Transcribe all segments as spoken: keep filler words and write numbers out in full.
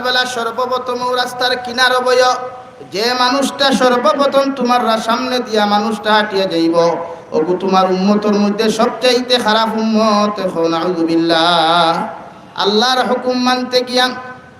বেলা সর্বপ্রথম অউ রাস্তার কিনারো বইও, যে মানুষটা সর্বপ্রথম তুমার রা-, সামনে দিয়া মানুষটা হাঁটিয়া যাইবো, অগু তুমার উম্মতর মধ্যে সবচাইতে খারাপ উম্মত। কও নাউজুবিল্লাহ। আল্লাহর হুকুম মানতে গিয়া,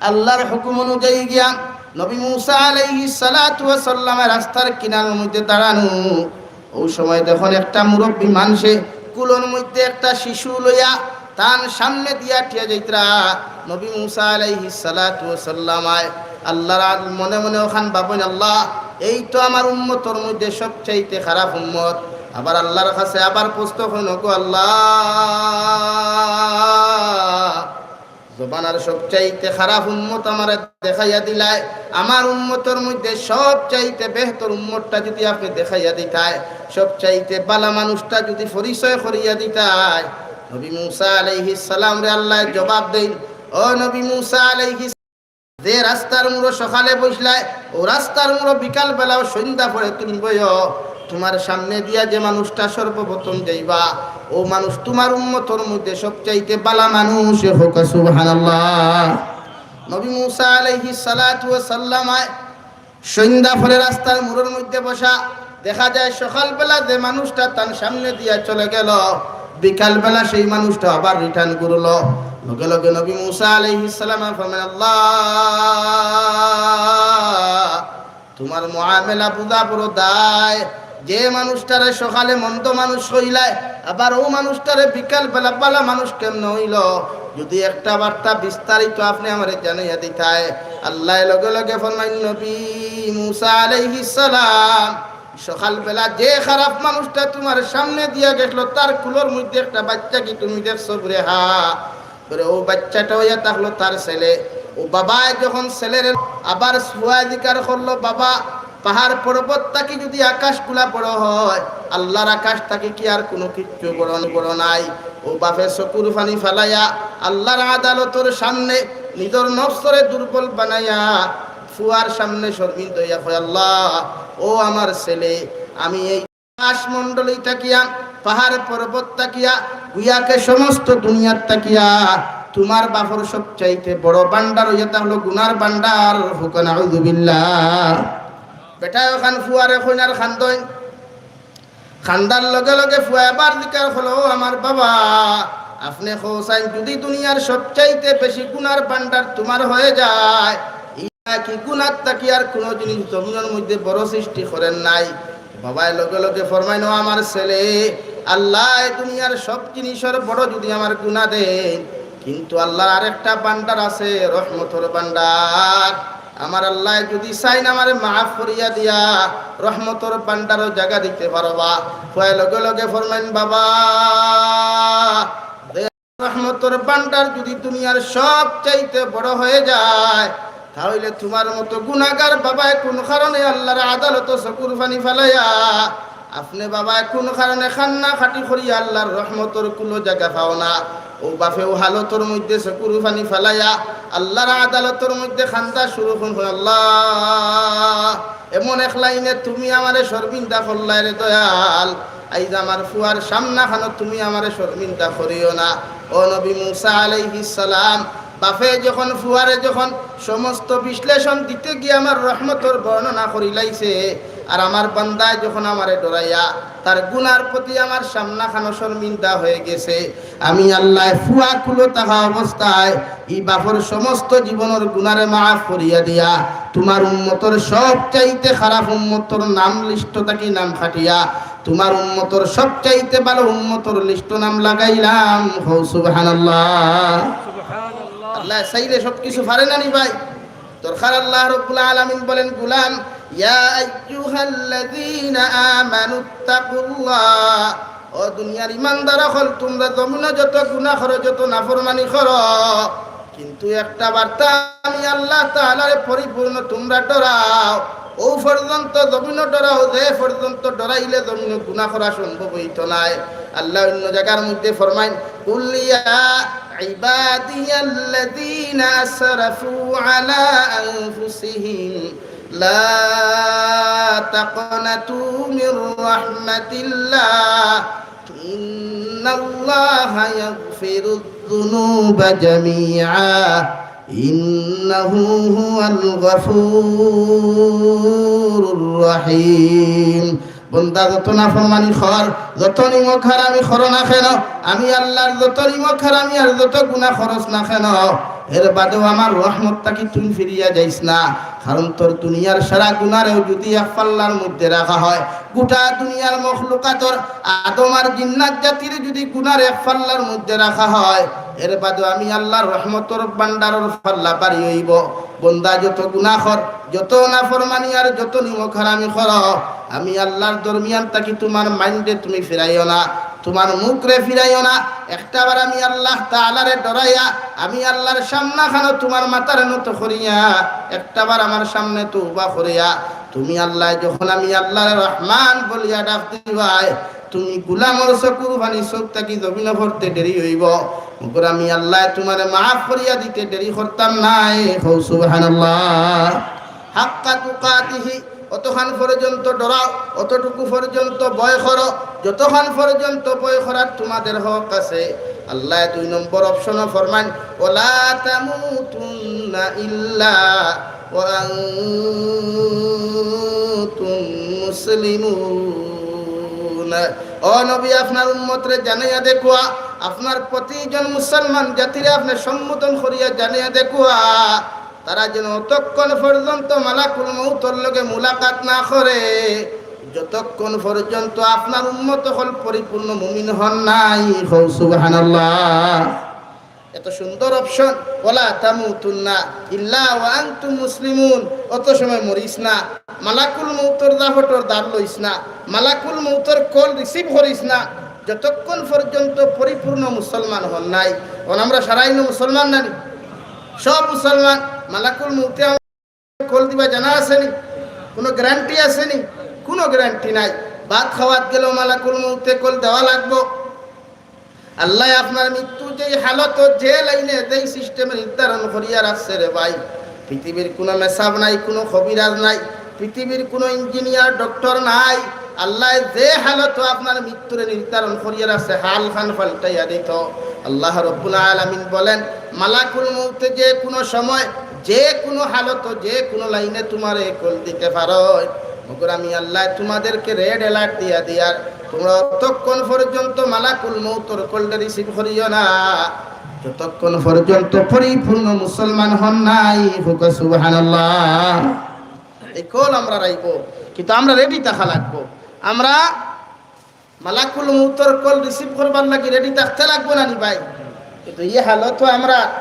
আল্লাহর হুকুম অনুযায়ী গিয়া নবী মুসা আলাইহিস সালাতু ওয়াস সালামে রাস্তার কিনারর মধ্যে দাঁড়ানো। অউ সময় দেখইন একটা মুরব্বী মানষে কুলর মধ্যে একটা শিশু লইয়া তান সামনে দিয়া হাঁটিয়া যাইতরা। নবী মুসা আলাইহিস সালাতু ওয়াস সালাম আয় আল্লাহর আল-, মনে মনে অখান ভাবইন, "আল্লাহ, এই তো আমার উম্মতর মধ্যে সবচাইতে খারাপ উম্মত।" আবার আল্লাহর কাছে আবার প্রশ্ন করইন, "ওগো আল্লাহ, জমানার সবচাইতে খারাপ উম্মত আমারে দেখাইয়া দিলায়, আমার উম্মতর মধ্যে সবচাইতে বেহতর উম্মতটা যুদি আপনে দেখাইয়া দিতায়, সবচাইতে ভালা মানুষটা যুদি পরিচয় করিয়া দিতায়।" নবী মুসা আলাইহিস সালামরে আল্লায় জবাব দেইন, "ও নবী মুসা আলাইহিস, যে রাস্তার মুড়ো সকালে বইছলায়, অউ রাস্তার মুড়ো বিকাল বেলাও সন্ধ্যা পরে তুমি বইও, তুমার সামনে দিয়া যে মানুষটা সর্বপ্রথম যাইবা, অউ মানুষ তুমার উম্মতর মধ্যে সবচাইতে ভালা মানুষ।" কও সুবহানাল্লাহ। নবী মুসা আলাইহিস সালাতু ওয়াস সালাম আয় সন্ধ্যা পরে রাস্তার মুড়র মধ্যে বসা, দেখা যায় সকালবেলা যে মানুষটা তান সামনে দিয়া চলে গেল, বিকালবেলা সেই মানুষটা আবার return ঘুরলো। লগে লগে নবী মুসা আলাইহিস সালামে ফরমাইন, "আল্লাহ, তুমার মুআমেলা বুঝা বড় দায়। যে মানুষটারে সকালে মন্দ মানুষ কইলায়, আবার অউ মানুষটারে বিকালবেলা ভালা মানুষ কেমনে অইলো? যুদি একটা বার্তা বিস্তারিত আপনে আমারে জানাইয়া দিতায়।" আল্লায় লগে লগে ফরমাইন, নবী মুসা আলাইহিস সালাম, সকালবেলা যে খারাপ মানুষটা তুমার সামনে দিয়া গেছলো, তার কুলর মধ্যে একটা বাইচ্চা কি তুমি দেখছো বুলে? হা। করে অউ বাইচ্চাটা অইয়া থাকলো তার ছেলে। অউ বাবায় যখন ছেলেরে আবার ফুয়ায় জিকার করলো, "বাবা, পাহাড় পর্বত থাকি যুদি আকাশগুলা বড় হয়, আল্লাহর আকাশ থাকি কি আর কুনু কিচ্ছু বড়, বড় নাই?" অউ বাপে চকুর পানি ফালাইয়া আল্লাহর আদালতর সামনে নিজর নফসরে দুর্বল বানাইয়া ফুয়ার সামনে শর্মিন্দা অইয়া কয়, "আল্লাহ, অউ আমার ছেলে, আমি এই আকাশমণ্ডলী থাকিয়া, পাহাড় পর্বত থাকিয়া, গুয়াকে সমস্ত দুনিয়ার থাকিয়া তুমার বাপর সবচাইতে বড় ভান্ডার অইয়া থাকলো গুনার ভান্ডার।" কও নাউজুবিল্লাহ। বেটায় অখান ফুয়ারে কইন আর কান্দইন। কান্দার লগে লগে ফুয়ায় আবার জিকার করলো, "ও আমার বাবা, আপনে কও চাইন, যুদি দুনিয়ার সবচাইতে বেশি গুনার ভান্ডার তুমার হয়ে যায়, ইয়া কি গুনার থাকি আর কুনু জিনিস জমিনর মধ্যে বড় সৃষ্টি করের নাই?" বাবায় লগে লগে ফরমাইন, "ও আমার ছেলে, আল্লায় দুনিয়ার সব জিনিসর বড় যুদি আমার গুনা দেইন, কিন্তু আল্লাহর আরেকটা ভান্ডার আছে, রহমতর ভান্ডার। আমার আল্লায় যুদি চাইন আমারে মাফ করিয়া দিয়া রহমতর ভান্ডারো জাগা দিতে পারবা।" ফুয়ায় লগে লগে ফরমাইন, "বাবা, রহমতর ভান্ডার যুদি দুনিয়ার সবচাইতে বড় হয়ে যায়, তাহলে তুমার মতো গুনাগার বাবায় কুন কারণে আল্লাহর আদালতো চকুর পানি ফালাইয়া, আপনে বাবায় কুন কারণে কান্না কাটি করিয়া আল্লাহর রহমতর কুলো জাগা পাও না?" অউ বাপে অউ হালতর মধ্যে চকুর পানি ফালাইয়া আল্লাহর আদালতর মধ্যে কান্দা শুরু করইন, "আল্লাহ, এমন এক লাইনে তুমি আমারে শর্মিন্দা করলায় রে দয়াল, আইজ আমার ফুয়ার সামনাখানো তুমি আমারে শর্মিন্দা করিও না।" ও নবী মুসা আলাইহিস সালাম, বাপে যখন ফুয়ারে যখন সমস্ত বিশ্লেষণ দিতে গিয়া আমার রহমতর বর্ণনা করিলাইছে, আর আমার বান্দায় যখন আমারে ডরাইয়া তার গুনার প্রতি আমার সামনাখানো শর্মিন্দা হয়ে গেছে, আমি আল্লায় ফুয়া কুলো থাকা অবস্থায় ই বাপর সমস্ত জীবনর গুনারে মাফ করিয়া দিয়া তুমার উম্মতর সবচাইতে খারাপ উম্মতর নাম লিস্ট থাকি নাম কাটিয়া তুমার উম্মতর সবচাইতে ভালো উম্মতর লিস্টো নাম লাগাইলাম। কও সুবহানাল্লাহ। সুবহানাল্লাহ। আল্লায় চাইলে সবকিছু পারে না নি ভাই? দরকার আল্লাহ রাব্বুল আলামিন বলেন, "গুলাম, ইয়া আইয়ুহাল্লাযীনা আমানুত্তাকুল্লাহ।" ও দুনিয়ার ইমানদার অকল, তুমরা জমিনো যত গুনা করো, যত নাফরমানি করো, কিন্তু একটা বার্তা আমি আল্লাহ তাআলারে পরিপূর্ণ তুমরা ডরাও। অউ পর্যন্ত জমিনো ডরাও, যে পর্যন্ত ডরাইলে জমিনো গুনা করা সম্ভব অইতো নায়। আল্লায় অইন্য জাগার মধ্যে ফরমাইন, "কুল ইয়া ইবাদিয়াল্লাযীনা আসরাফু আলা আনফুসিহিম লা তাকনাতু মির রাহমাতিল্লাহ।" إن الله يغفر الذنوب جميعا إنه هو الغفور الرحيم. বন্দা, যত নাফরমানি কর, যত নিমক হারামি করো না কেন, আমি আল্লাহর যত নিমক হারামি আর যত গুনাহ করস না কেন, এর বাদেও আমার রহমত থাকি তুই ফিরিয়া যাইস না। কারণ তোর দুনিয়ার সারা গুনারেও যদি এক পাল্লার মধ্যে রাখা হয়, গোটা দুনিয়ার মখলুকাতর আদম আর জিন্নাত জাতির যদি গুনার এক পাল্লার মধ্যে রাখা হয়, এর বাদেও আমি আল্লাহর রহমতর ভান্ডারর পাল্লা ভারি অইবো। বন্দা, যত গুনাহ কর, যত নাফরমানি আর যত নিমক হারামি করো, আমি আল্লাহর দরমিয়ান থাকি তুমার মাইন্ডরে তুমি ফিরাইও না, তুমার মুখরে ফিরাইও না। একটাবার আমি আল্লাহ তাআলারে ডরাইয়া, আমি আল্লাহর সামনাখানো তুমার মাথারে নত করিয়া, একটাবার আমার সামনে তওবা করিয়া, তুমি আল্লাহ যখন আমি আল্লাহরে রহমান বলিয়া ডাক দিবায়, তুমি গুলামর চকুর পানি চউখ থাকি জমিনো পড়তে দেরি অইবো। মগর আমি আল্লাহ তুমারে মাফ করিয়া দিতে দেরি করতাম নায়। কও সুবহানাল্লাহ। হাক্কা তুকাতিহি, অতখান পর্যন্ত ডরাও, অতটুকু পর্যন্ত ভয় করো, যতখান পর্যন্ত ভয় করার তুমাদের হক আছে। আল্লাহ দুই নম্বর অপশনও ফরমাইন, "ওয়ালা তামুতুন্না ইল্লা ওয়া আনতুম মুসলিমুন।" ও নবী, আপনার উম্মতরে জানাইয়া দেখুয়া, আপনার প্রতিজন মুসলমান জাতিরে আপনে সম্বোধন করিয়া জানাইয়া দেখুয়া, তারা যেন অতক্ষণ পর্যন্ত মালাকুল মউতর লগে মুলাকাত না করে, যতক্ষণ পর্যন্ত আপনার উম্মত অকল পরিপূর্ণ মুমিন হন নাই। কও সুবহানাল্লাহ। এত সুন্দর অপশন, "ওয়ালা তামুতুন্না ইল্লা ওয়া আনতুম মুসলিমুন।" অত সময় মরিস না, মালাকুল মউতর দাফটর দার লইস না, মালাকুল মউতর কল রিসিভ করিস না, যতক্ষণ পর্যন্ত পরিপূর্ণ মুসলমান হন নাই। অখন আমরা সারাইন মুসলমান নানি? সব মুসলমান। মালাকুল মউতে কল দিবা জানা আছে নি? কোনো গ্যারান্টি আছে নি? কোনো গ্যারান্টি নাই। ভাত খাওয়াত গেলেও মালাকুল মউতে কল দেওয়া লাগবো। আল্লাহ আপনার মৃত্যু যেই হালত, যে লাইনে, যেই সিস্টেমে নির্ধারণ করিয়া রাখছে রে ভাই, পৃথিবীর কোনো মেসাব নাই, কোনো কবিরাজ নাই, পৃথিবীর কোনো ইঞ্জিনিয়ার, ডক্টর নাই। আল্লাহ যে হালত আপনার মৃত্যুরে নির্ধারণ করিয়া রাখছে, হাল খান পাল্টাইয়া দিত। আল্লাহ রব্বুল আলামিন বলেন, মালাকুল মউতে যে কোনো সময়, যে কোনো হালত, যে কোনো লাইনে তুমারে কল দিতে পারো, মগর আমি আল্লাহ তুমাদেরকে রেড অ্যালার্ট দিয়া দিয়ার, তুমরা অতক্ষণ পর্যন্ত মালাকুল মউতর কলটা রিসিভ করিও না, যতক্ষণ পর্যন্ত পরিপূর্ণ মুসলমান হন নাই। কও সুবহানাল্লাহ। এই কল আমরা রাখবো, কিন্তু আমরা রেডি থাকা লাগবো। আমরা মালাকুল মউতর কল রিসিভ করবার লাগি রেডি থাকতে লাগবো না নি ভাই? কিন্তু ই হালত আমরা,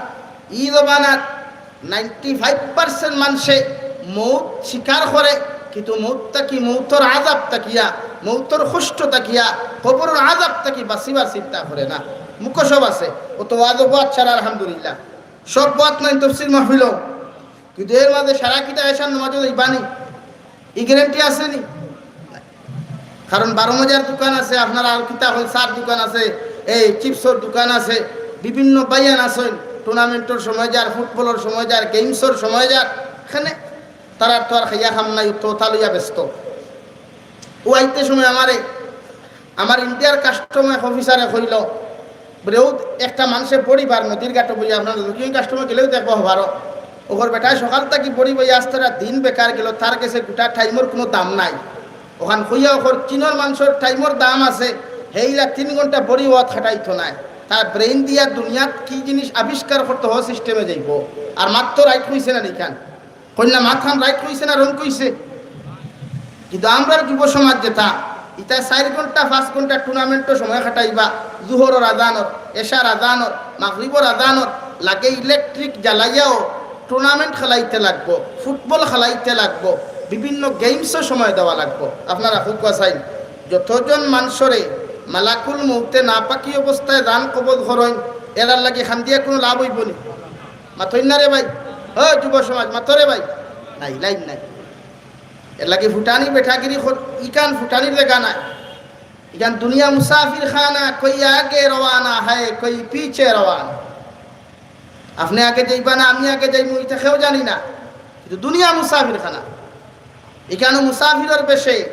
ই জমানাত নাইনটি ফাইভ পার্সেন্ট মানষে মউত স্বীকার করে, কিন্তু মউত থাকি, মউতর আযাব থাকিয়া, মউতর কষ্ট থাকিয়া, কবরর আযাব থাকি বাঁচিবার চিন্তা করে না। মুখো সব আছে, অত ওয়াজও বওয়াত সারা আলহামদুলিল্লাহ, সব বওয়াত নাই তফসির মাহফিলও, কিন্তু এর মাঝে সারা কিতা এশার নামাজও যাইবানি, ই গ্যারান্টি আছে নি? কারণ বারো মজার দোকান আছে, আপনার আর কিতা অইল, চার দোকান আছে, এই চিপসর দোকান আছে, বিভিন্ন বায়ান আছে, টুর্নামেন্টর সময় যার, ফুটবলর সময় যার, গেমসর সময় যার, এখানে তারার তো আর খাইয়া কাম নাই, তো তা লইয়া ব্যস্ত। ও আইতে সময় আমারে, আমার ইন্ডিয়ার কাস্টম অফিসারে কইল, বলে, "ও একটা মানষে বড়ি বার নদীর ঘাটো বইয়া, আপনার যদিও কাস্টমে গেলেও দেখবো হবারও। ওগর বেটায় সকাল থাকি বড়ি বইয়া আস্তা দিন বেকার গেল, তার গেছে গোটা টাইমর কোনো দাম নাই।" ওখান কইয়া ওগর চীনর মানষর টাইমর দাম আছে, হেইলা তিন ঘন্টা বড়ি ওয়াত খাটাইতো নায়। তার ব্রেইন দিয়া দুনিয়াত কি জিনিস আবিষ্কার করতে হয় সিস্টেমে যাইবো। আর মাত্র রাইট কইছে না নিখান। কইন না মাতখান রাইট কইছে না রং কইছে? কিন্তু আমরার যুব সমাজ যেটা, ইতা চাইর ঘন্টা, পাঁচ ঘন্টা টুর্নামেন্টও সময় কাটাইবা, জুহরর আজানর, এশার আজানর, মাগরিবর আজানর, লাগে ইলেকট্রিক জ্বালাইয়াও টুর্নামেন্ট খেলাইতে লাগবো, ফুটবল খেলাইতে লাগবো, বিভিন্ন গেমসও সময় দেওয়া লাগবো। আপনারা হুকুয়া চাইন, যতজন মানষরে মালাকুল মউতে নাপাকি অবস্থায় জান কবজ করইন, এরার লাগি খান্দিয়া কোনো লাভ অইবো নি? মাতইন না রে ভাই, ও যুব সমাজ, মাতো রে ভাই, নাই, লাইন নাই। এর লাগি ফুটানি বেটাগিরি কর-, ইখান ফুটানির জাগা নায়। ইখান দুনিয়া মুসাফির খানা, কই আগে রওয়ানা হ্যায়, কই পিছে রওয়ানা। আপনে আগে যাইবা না, আমি আগে যাইমু, ইটা কেউ জানি না। কিন্তু দুনিয়া মুসাফির খানা। ইখানো মুসাফিরর বেশে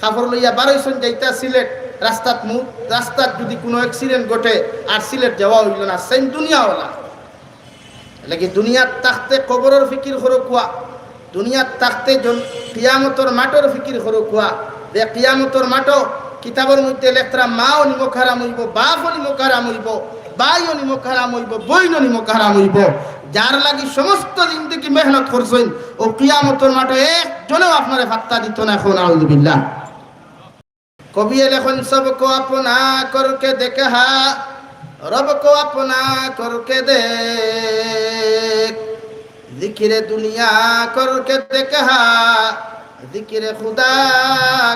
কাপড় লইয়া বারইছইন যাইতা সিলেট, রাস্তাত মু-, রাস্তাত যদি কোনো অ্যাক্সিডেন্ট ঘটে, আর সিলেট যাওয়া অইল না, সেম দুনিয়াওয়ালা। এরলাগি দুনিয়াত থাকতে কবরর ফিকির করউক্কা, দুনিয়াত থাকতে জন-, কিয়ামতর মাঠর ফিকির করউক্কা। যে কিয়ামতর মাঠো কিতাবর মধ্যে লেখরা মাও নিমক হারাম অইবো, বাফও নিমক হারাম অইবো, ভাইও নিমক হারাম অইবো, বইনও নিমক হারাম অইবো। যার লাগি সমস্ত জিন্দেগি মেহনত করছইন, অউ কিয়ামতর মাঠো একজনেও আপনারে পাত্তা দিতো নায়। কউন আউযুবিল্লাহ। কবিয়ে লেখইন, "সবকো আপনা করকে দেখহা, রবকো আপনা করকে দেখ, জিকিরে দুনিয়া করকে দেখহা, জিকিরে খুদা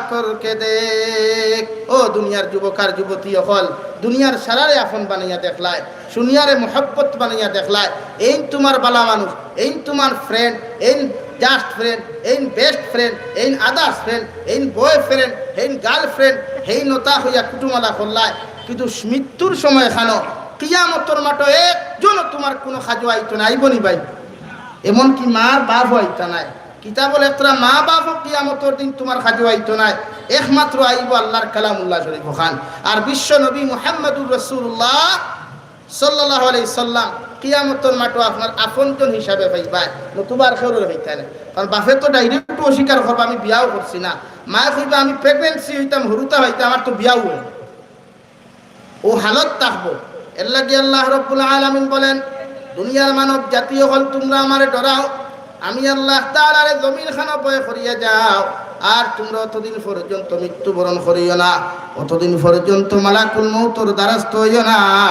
করকে দেখ।" ও দুনিয়ার যুবক আর যুবতী অকল, দুনিয়ার সারারে আপন বানাইয়া দেখলায়, দুনিয়ারে মহব্বত বানাইয়া দেখলায়, এইন তুমার বালা মানুষ, এইন তুমার friend, এইন just friend, এইন best friend, এইন others friend, এইন boyfriend, এইন girlfriend, এইন অতা কইয়া কুটুমালা করলায়। কিন্তু মৃত্যুর সময় খানো, কিয়ামতর মাঠো একজনও তুমার কুনু কাজো আইতো নায়, আইবো নি ভাই? এমনকি মার বাফও আইতা নায়। কিতাবো লেখরা মা বাফও কিয়ামতর দিন তুমার কাজো আইতো নায়, একমাত্র আইবো আল্লার কালামুল্লাহ শরীফ অখান। আর বিশ্ব নবী মুহাম্মাদুর রাসূলুল্লাহ সাল্লাল্লাহু আলাইহি সাল্লাম কিয়ামতর মাঠো আপনার আপনজন হিসাবে পাইবায়, নতুবা আর কেউরে পাইতায় নায়। কারণ বাফে তো direct অস্বীকার করবা, "আমি বিয়াও করছি না।" মায়ে কইবা, "আমি pregnancy অইতাম, হুরুতা অইতাম, আমার তো বিয়াও অয় না।" অউ হালত থাকবো। এরলাগি আল্লাহ রাব্বুল আলামিন বলেন, "দুনিয়ার মানব জাতি অকল, তুমরা আমারে ডরাও, আমি আল্লাহ তাআলারে জমিন খানো ভয় করিয়া যাও, আর তুমরা অতদিন পর্যন্ত মৃত্যুবরণ করিও না, অতদিন পর্যন্ত মালাকুল মউতর দ্বারস্থ অইও না,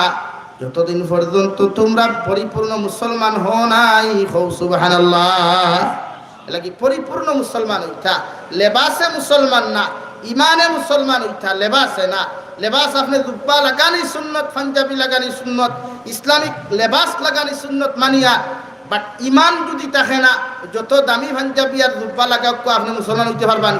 যতদিন পর্যন্ত তুমরা পরিপূর্ণ মুসলমান হও নাই।" কও সুবহানাল্লাহ। এরলাগি পরিপূর্ণ মুসলমান অইতা, লেবাসে মুসলমান না, ইমানে মুসলমান অইতা, লেবাসে না। লেবাস আপনে জুব্বা লাগানি সুন্নত, পাঞ্জাবি লাগানি সুন্নত, ইসলামিক লেবাস লাগানি সুন্নত মানিয়া, but ইমান যুদি থাকে না, যত দামি পাঞ্জাবি আর জুব্বা লাগাউক্কা, আপনে মুসলমান অইতে পারবা নি?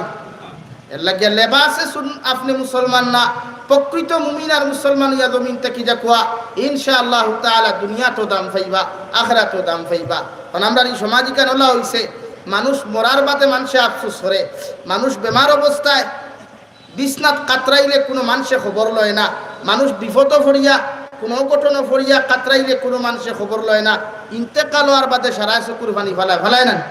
এরলাগি লেবাসে সুন-, আপনে মুসলমান না, প্রকৃত মুমিন আর মুসলমান অইয়া জমিন থাকি যাউক্কা, ইনশাআল্লাহু তাআলা দুনিয়াতও দাম পাইবা, আখিরাতও দাম পাইবা। কারণ আমরার ই সমাজ ইখান অলা অইছে, মানুষ মরার বাদে মানষে আফসোস করে, মানুষ বেমার অবস্থায় বিছনাত কাতরাইলে কুনু মানষে খবর লয় না, মানুষ বিপদো পড়িয়া, কুনু অঘটনো পড়িয়া কাতরাইলে কুনু মানষে খবর লয় না, ইন্তেকাল অওয়ার বাদে সারায় চকুর পানি ফালায়, ফালায় না?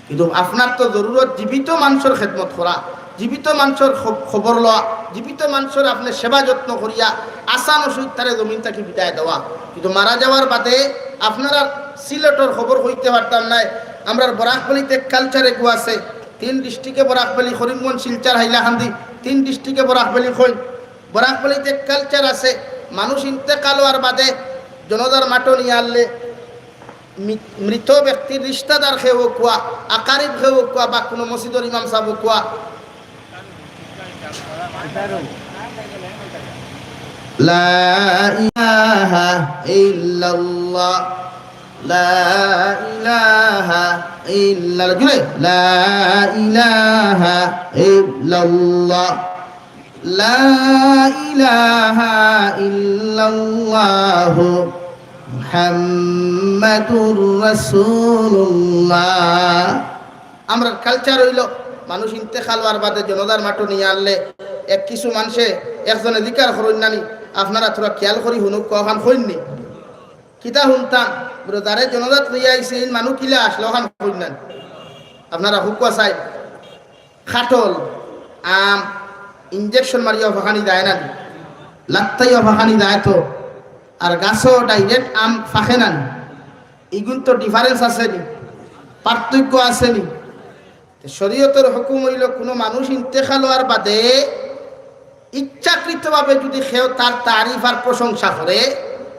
কিন্তু আপনার তো জরুরত জীবিত মানষর খেদমত করা, জীবিত মানষর খ-, খবর লওয়া, জীবিত মানষর আপনে সেবা যত্ন করিয়া আসান অসুখ তারে জমিন থাকি বিদায় দেওয়া। কিন্তু মারা যাওয়ার বাদে আপনারার সিলেটর খবর কইতে পারতাম নায়। আমরার বরাকভ্যালিত এক culture এগু আছে, তিন district এ বরাকভ্যালি, করিমগঞ্জ, শিলচর, হাইলাকান্দি, তিন district এ বরাকভ্যালি কইন। বরাকভ্যালিত এক culture আছে, মানুষ ইন্তেকাল অওয়ার বাদে জনাজার মাঠো নিয়া আনলে মি-, মৃত ব্যক্তির রিশতাদার কেউ অউক্কা, আকারিব কেউ অউক্কা, বা কুনু মসজিদর ইমাম সাব অউক্কা। লা ইলাহা ইল্লাল্লাহ, লা ইলাহা ইল্লাল্লাহ, জুরে, লা ইলাহা ইল্লাল্লাহ। লা ইলাহা ইল্লাল্লাহু মুহাম্মাদুর রাসূলুল্লাহ। আমরার culture অইলো, মানুষ ইন্তেকাল অওয়ার বাদে জনাজার মাঠো নিয়া আনলে এক কিছু মানষে একজনে জিকার করইন নানি, আপনারা থুড়া খিয়াল করি হুনউক্কা, অখান কইন নি? কিতা হুনতাম? বুলে, "যারে জনাজাত লইয়া আইছে, ইন মানুষ কিলা আছলা?" অখান কইন নানি? আপনারা কউক্কা চাই। কাঠল, আম, injection মারিয়া ফাকানি যায় না নি? লাত্তাইয়া ফাকানি যায় তো। আর গাছো direct আম ফাকে না নি? ইগুন তো difference আছে নি? পার্থক্য আছে নি? তে শরীয়তর হুকুম অইলো, কুনু মানুষ ইন্তেকাল অওয়ার বাদে ইচ্ছাকৃতভাবে যুদি কেউ তার তারিফ আর প্রশংসা করে,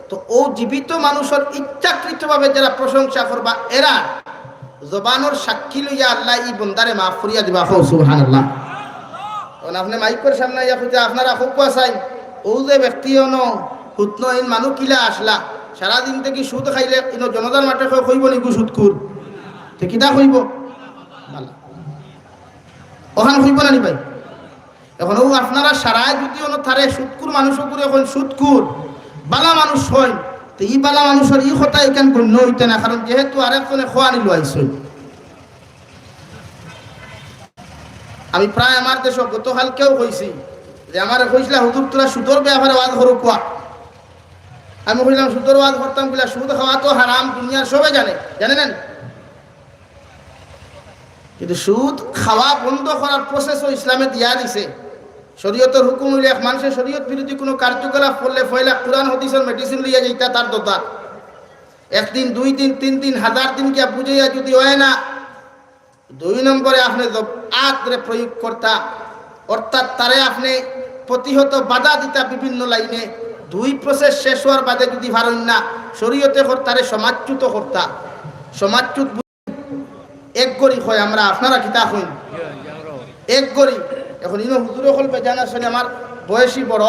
তো অউ জীবিত মানুষর ইচ্ছাকৃতভাবে যেরা প্রশংসা করবা, এরার জবানর সাক্ষী লইয়া আল্লায় ই বন্দারে মাফ করিয়া দিবা। কও সুবহানাল্লাহ। অখন আপনে মাইকর সামনে আইয়া কইতা, "আপনারা কউক্কা চাই, অউ যে ব্যক্তি অনো হুতনো, ইন মানুষ কিলা আছলা, সারা দিন থাকি সুদ খাইলে, ইনো জনাজার মাঠে কেউ কইবো নি গু সুদখুর?" তে কিতা কইবো? ভালা। অখান কইবো না নি ভাই? অখন অউ আপনারা সারায় যুদি অনো তারে সুদখুর মানুষ অগুরে কইন সুদখুর, ভালা মানুষ কইন, তে ই ভালা মানুষর ই কথা ইখান গণ্য অইতা না, কারণ যেহেতু আরেকজনে কওয়ানি লওয়াইছইন। আমি প্রায় আমার দেশো গতকালকেও কইছি যে আমারে কইছলা, "হুজুর, থুড়া সুদর ব্যাপারে ওয়াজ করউক্কা।" আমি কইলাম, "সুদর ওয়াজ করতাম কিলা? সুদ খাওয়া তো হারাম, দুনিয়ার সবে জানে, জানে না নি?" কিন্তু সুদ খাওয়া বন্ধ করার প্রসেসও ইসলামে দিয়া দিছে। শরীয়তর হুকুম অইলো, এক মানষে শরীয়ত বিরোধী কুনু কার্যকলাপ করলে পয়লা কুরআন হাদিসর মেডিসিন লইয়া যাইতা তার দোকান। একদিন, দুই দিন, তিন দিন, হাজার দিন গিয়া বুঝাইয়া যুদি অয় না, দুই নম্বরে আপনে জব-, আতরে প্রয়োগ করতা, অর্থাৎ তারে আপনে প্রতিহত বাধা দিতা বিভিন্ন লাইনে। দুই প্রসেস শেষ অওয়ার বাদে যুদি পারইন না, শরীয়তে কর তারে সমাজচ্যুত করতা। সমাজচ্যুত বু-, এক গড়ি কয় আমরা, আপনারা কিতা কইন? এক গড়ি। এখন ইনো হুজুর অকল বেজান আছইন, আমার বয়সী বড়,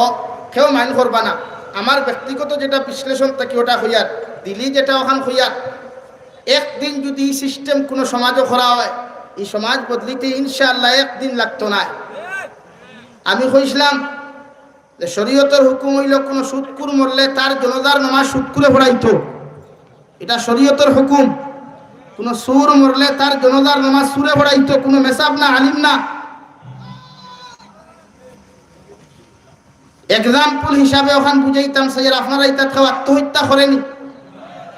কেউ মাইন্ড করবা না। আমার ব্যক্তিগত যেটা বিশ্লেষণ থাকি ওটা কইয়ার, দিলি যেটা অখান কইয়ার, একদিন যুদি ই সিস্টেম কুনু সমাজো করা অয়, ই সমাজ বদলিতে ইনশাআল্লাহ একদিন লাগতো নায়। আমি কইছলাম যে শরীয়তর হুকুম অইলো কুনু সুদখুর মরলে তার জানাজার নামাজ সুদখুরে পড়াইতো, ইটা শরীয়তর হুকুম। কুনু চুর মরলে তার জানাজার নামাজ চুরে পড়াইতো, কুনু মেসাব না, আলিম না। এক্সাম্পল হিসাবে অখান বুঝাইতাম চাইয়ার, আপনারা ইতাত কেউ আত্মহত্যা করেনি,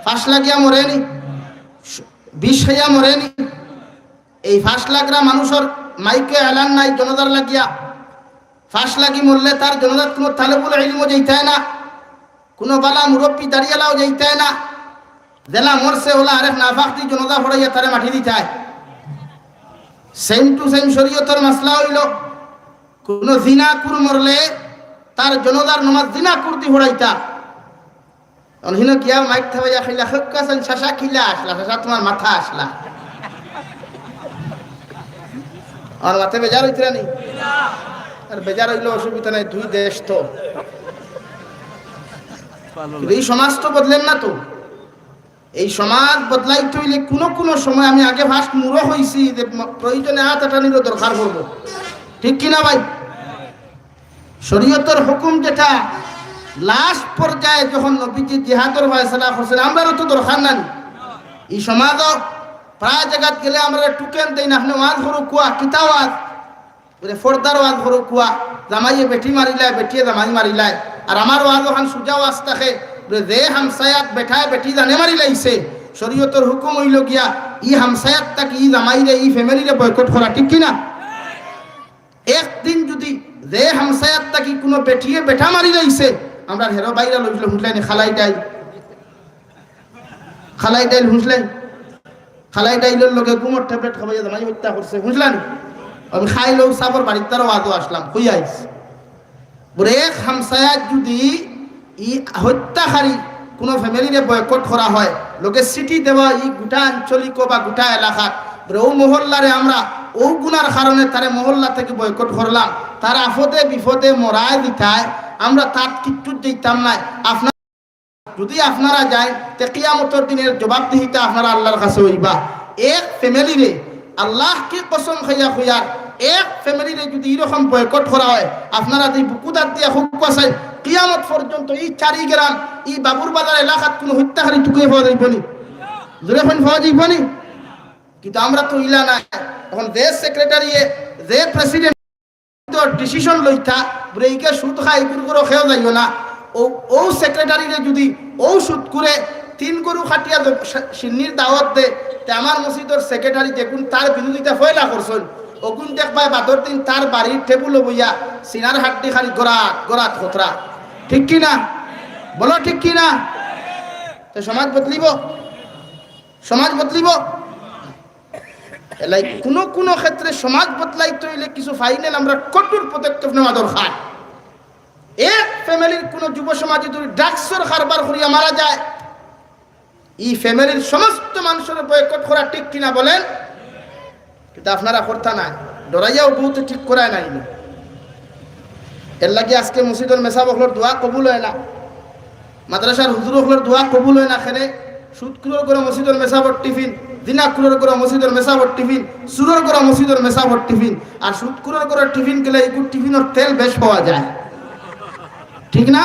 ফাঁস লাগিয়া মরেনি, বিষ খাইয়া মরেনি। এই ফাঁস লাগরা মানুষর মাইকে এলান নাই জানাজার লাগিয়া। ফাঁস লাগি মরলে তার জানাজাত কুনু তালেবুল ইলমও যাইতায় না, কুনু বালা মুরব্বি দাড়িআলাও যাইতায় না। যেলা মরছে ওলা আরেক নাফাক দি জানাজা পড়াইয়া তারে মাটি দিতায়। সেম টু সেম শরীয়তর মাসলা অইলো, কুনু জিনাকুর মরলে তার জানাজার নামাজ জিনাকুর দি পড়াইতা। অনহিনো গিয়া মাইক থামাইয়া কইলা, "হক্কা সান শাসা কিলা আসলা, শাসা তুমার মাথা আসলা।" আর মাতে বেজার অইতরা নি? আর বেজার অইলো অসুবিধা নাই, দুই দেশ তো। কিন্তু ই সমাজ তো বদলের না তো। এই সমাজ বদলাইতে অইলে কুনু কুনু সময়, আমি আগে ফার্স্ট মুরো কইছি যে ম-, প্রয়োজনে আত আটানিরও দরকার পড়বো, ঠিক কি না ভাই? শরীয়তর হুকুম যেটা লাস্ট পর্যায়ে যখন নবীজি জিহাদর ফয়সালা করছইন, আমরারও তো দরকার না নি? ই সমাজো প্রায় জাগাত গেলে আমরারে টুকেন দেইন, "আপনে ওয়াজ করো কুয়া, কিতা ওয়াজ?" বুলে, "ফর্দার ওয়াজ করো কুয়া, জামাইয়ে বেটি মারিলায়, বেটিয়ে জামাই মারিলায়।" আর আমার ওয়াজ অখান সুজা ওয়াজ থাকে, বুলে, "যে হামসায়াত বেটায় বেটি জানে মারিলাইছে, শরীয়তর হুকুম অইলো গিয়া ই হামসায়াত থাকি ই জামাইরে, ই ফ্যামিলিরে বয়কট করা, ঠিক কি না?" একদিন যুদি যে হামসায়াত থাকি কুনু বেটিয়ে বেটা মারিলাইছে, আমরা হেরো বাইরা লইছিল হুঁসলাইনি খালাই ডাইল। খালাই ডাইল হুঁসলাইন। খালাই ডাইলর লগে ঘুমর ট্যাবলেট খাওয়াইয়া জামাই হত্যা করছে, হুঁসলানি? আমি খাইলেও সাবর বাড়ির তারও আজও আসলাম, কই আইস? বুলে এক হামসায়াত যুদি ই হত্যাকারী কুনু ফ্যামিলিরে বয়কট করা হয়, লগে চিঠি দেওয়া ই গোটা আঞ্চলিক বা গোটা এলাকাত, বুলে অউ মহল্লারে আমরা অউ গুনার কারণে তারে মহল্লা থাকি বয়কট করলাম, তার আপদে বিপদে মরায় দিতায়, আমরা তাত কিচ্ছুত যাইতাম নায়। আপনার যুদি আপনারা যাইন, তে কিয়ামতর দিন এর জবাবদিহিতা আপনারা আল্লার কাছে অইবা। এক ফ্যামিলিরে, আল্লাহকে কসম খাইয়া কইয়ার, এক ফ্যামিলিরে যুদি ইরকম বয়কট করা হয়, আপনারা দি বুকুদাত দিয়া হুক্কা চাই, কিয়ামত পর্যন্ত ই চারি গ্রাম, ই বাবুর বাজার এলাকাত কুনু হত্যাকারী টুকাই পাওয়া যাইবো নি? জোরে কইন, পাওয়া যাইবো নি? কিন্তু আমরা তো ইলা নায়। এখন যে সেক্রেটারিয়ে, যে প্রেসিডেন্ট তো ডিসিশন লইতা, বুলে, "ইগু সুদ খায়, ইগুর ঘরো কেউ যাইও না।" অউ, অউ সেক্রেটারিরে যুদি অউ সুদখুরে তিন গরু কাটিয়া দ-, সা-, শিন্নির দাওয়াত দে, তে আমার মসজিদর সেক্রেটারি যেগুন তার বিরোধিতা ফয়লা করছইন, অগুন দেখবায় বাদর দিন তার বাড়ির টেবুলো বইয়া সিনার হাড্ডি খালি গড়াত, গড়াত খতরা। ঠিক কি না? বলো ঠিক কি না? তে সমাজ বদলিবো? সমাজ বদলিবো? এলাই কুনু কুনু ক্ষেত্রে সমাজ বদলাইতে অইলে কিছু ফাইনাল আমরা কঠোর পদক্ষেপ নেওয়া দরকার। এক ফ্যামিলির কুনু যুব সমাজে যদি ড্রাগসর কারবার করিয়া মারা যায়, ই ফ্যামিলির সমস্ত মানুষরে বয়কট করা ঠিক কিনা বলেন? কিন্তু আপনারা করতা নায়, ডরাইয়াও বউতে ঠিক করায় নায় না। এর লাগি আজকে মসজিদর মেসাব অকলর দোয়া কবুল অয় না, মাদ্রাসার হুজুর অকলর দোয়া কবুল অয় না। কেনে? সুদখুরর ঘরো মসজিদর মেসাবর টিফিন, জিনাখুরর ঘরো মসজিদর মেসাবর টিফিন, চুরর ঘরো মসজিদর মেসাবর টিফিন। আর সুদখুরর ঘরো টিফিন গেলে ইগুর টিফিনর তেল বেশ পাওয়া যায়, ঠিক না?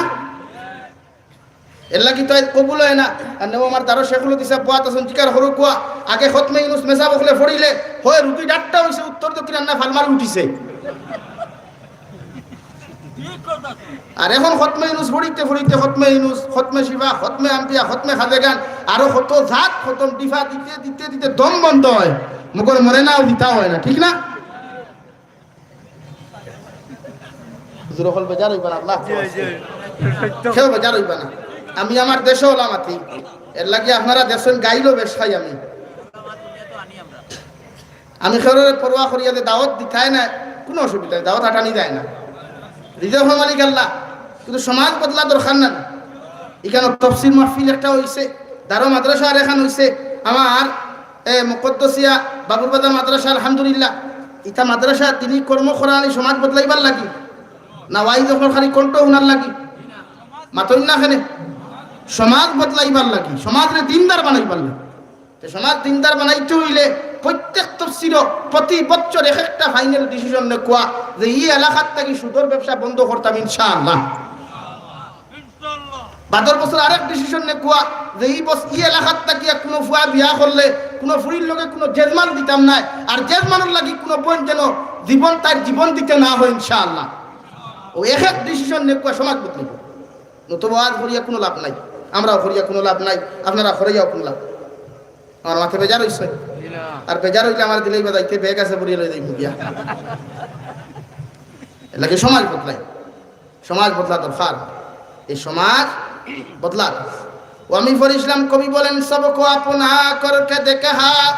এর লাগি তো আইজ কবুল অয় না। আর নেও আমার দারো শেখুল হাদিস সাব বওয়াত আছইন, জিকার করো কুয়া, আগে খতমে ইউনুস মেসাব অকলে পড়িলে, হয় রুটি ডাট্টা অইছে, উত্তর দক্ষিণ আন্না ফালমারি উঠিছে। আর এখন খতমে ইউনুস পড়িতে পড়িতে খতমে ইউনুস, খতমে শিফা, খতমে আম্বিয়া, খতমে খাজেগান, আরো কত জাত খতম ডিফা দিতে দিতে দিতে দম বন্ধ হয়, মগর মরে না, দিতা হয় না, ঠিক না? হুজুর অকল বেজার অইবা না, আল্লাহ। কেউ বেজার অইবা না। আমি আমার দেশো অইলাম আতি, এর লাগি আপনারা দেখছইন গাইলও বেশ খাই আমি। আমি কেউরে পরোয়া করিয়া যে দাওয়াত দিতায় না, কুনু অসুবিধা নাই, দাওয়াত আটানি যায় না। রিজিকর মালিক আল্লাহ, কিন্তু সমাজ বদলা দরকার না। ইখানো তফসির মাহফিল একটা অইছে, দারো মাদ্রাসা আর এখান অইছে, আমার এ মুকদ্দসিয়া বাবুরবাজার মাদ্রাসা, আলহামদুলিল্লাহ। ইতা মাদ্রাসা দিনি কর্ম করানি সমাজ বদলাইবার লাগি, না ওয়াইজ অকলর খালি কণ্ঠ হুনার লাগি? মাতইন না কেনে? সমাজ বদলাইবার লাগি, সমাজরে দিনদার বানাইবার লাগি। তে সমাজ দিনদার বানাইতে অইলে প্রত্যেক তফসিরো প্রতি বছর এক একটা ফাইনাল ডিসিশন নেওয়া যে ই এলাকাত থাকি সুদর ব্যবসা বন্ধ করতাম ইনশাআল্লাহ। বাদর বছর আরেক ডিসিশন নেওয়া যে ই বস-, ই এলাকাত থাকি কুনু ফুয়া বিয়া করলে কুনু ফুরির লগে কুনু জেজমান দিতাম নায়, আর জেজমানর লাগি কুনু বইন যেন জীবন, তার জীবন দিতে না হয় ইনশাআল্লাহ। ও এক এক ডিসিশন নেওয়া সমাজ বদলিব। নতুবা ওয়াজ করিয়া কুনু লাভ নাই, আমরাও করিয়া কুনু লাভ নাই, আপনারা করিয়াও কুনু লাভ। আমার মাতে বেজার অইছে, আর বেজার অইলে আমার দিলেই বাজাইতে ব্যাগ আছে, বুড়িয়ে লই যাইমু গিয়া। এর লাগি সমাজ বদলাই, সমাজ বদলা দরকার, এই সমাজ বদলা দরকার। ও আমি পড়ছিলাম, কবি বলেন, "সবকো আপনা করকে দেখে হা,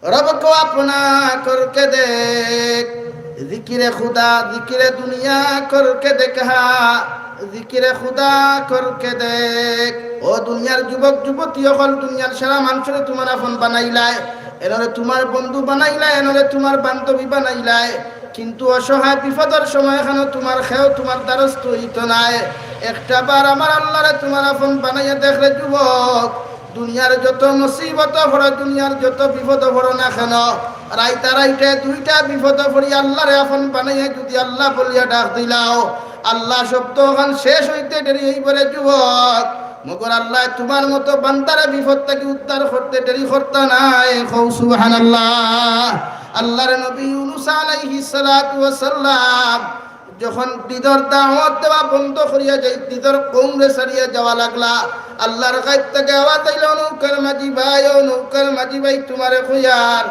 রবকো আপনা করকে দেখ, জিকিরে খুদা, জিকিরে দুনিয়া করকে দেখে হা, জিকিরে খুদা করকে দেখ।" ও দুনিয়ার যুবক যুবতী অকল, দুনিয়ার সারা মানষরে তুমার আপন বানাইলায়, এনরে তুমার বন্ধু বানাইলায়, এনরে তুমার বান্ধবী বানাইলায়, কিন্তু অসহায় বিপদর সময় এখানো তুমার কেউ তুমার দ্বারস্থ অইতো নায়। একটা বার আমার আল্লারে তুমার আপন বানাইয়া দেখ রে যুবক। দুনিয়ার যত মুসিবত পড়ো, দুনিয়ার যত বিপদ পড়ো না কেন, রাইতা রাইতে দুইটা বিপদ পড়ি আল্লারে আপন বানাইয়া যদি আল্লাহ বলিয়া ডাক দিলাও, আল্লাহ শব্দ অখান শেষ অইতে দেরি অইবো রে যুবক। মগর আল্লায় তুমার মতো বান্দারে বিপদ থাকি উদ্ধার করতে দেরি করতা নায়। কও সুবহানাল্লাহ। আল্লাহর নবী ইউনুস আলাইহিস সালাতু ওয়াস সালাম যখন নিজর দাওয়াত দেওয়া বন্ধ করিয়া যাই, নিজর কওমরে ছাড়িয়া যাওয়া লাগলা, আল্লাহর গাইব থাকি আওয়াজ আইলো, "নৌকার মাঝি ভাই, ও নৌকার মাঝি ভাই, তুমারে কইয়ার,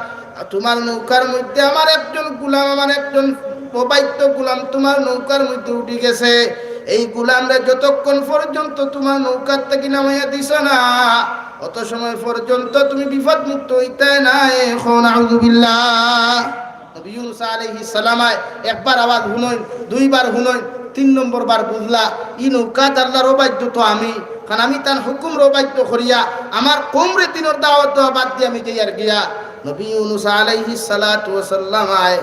তুমার নৌকার মধ্যে আমার একজন গুলাম, আমার একজন অবাধ্য গুলাম তুমার নৌকার মধ্যে উঠি গেছে। এই গুলামরে যতক্ষণ পর্যন্ত তুমার নৌকার থাকি নামাইয়া দিছ না, অত সময় পর্যন্ত তুমি বিপদ মুক্ত অইতায় নায়।" কও নাউজুবিল্লাহ। নবী ইউনুস আলাইহিস সালামায় একবার আওয়াজ হুনইন, দুইবার হুনইন, তিন নম্বর বার বুঝলা, ই নৌকাত আল্লাহর অবাধ্য তো আমি, কারণ আমি তান হুকুমর অবাধ্য করিয়া আমার কওমরে দিনর দাওয়াত দেওয়া বাদ দিয়া আমি যাইয়ার গিয়া। নবী ইউনুস আলাইহিস সালাতু ওয়াস সালামায়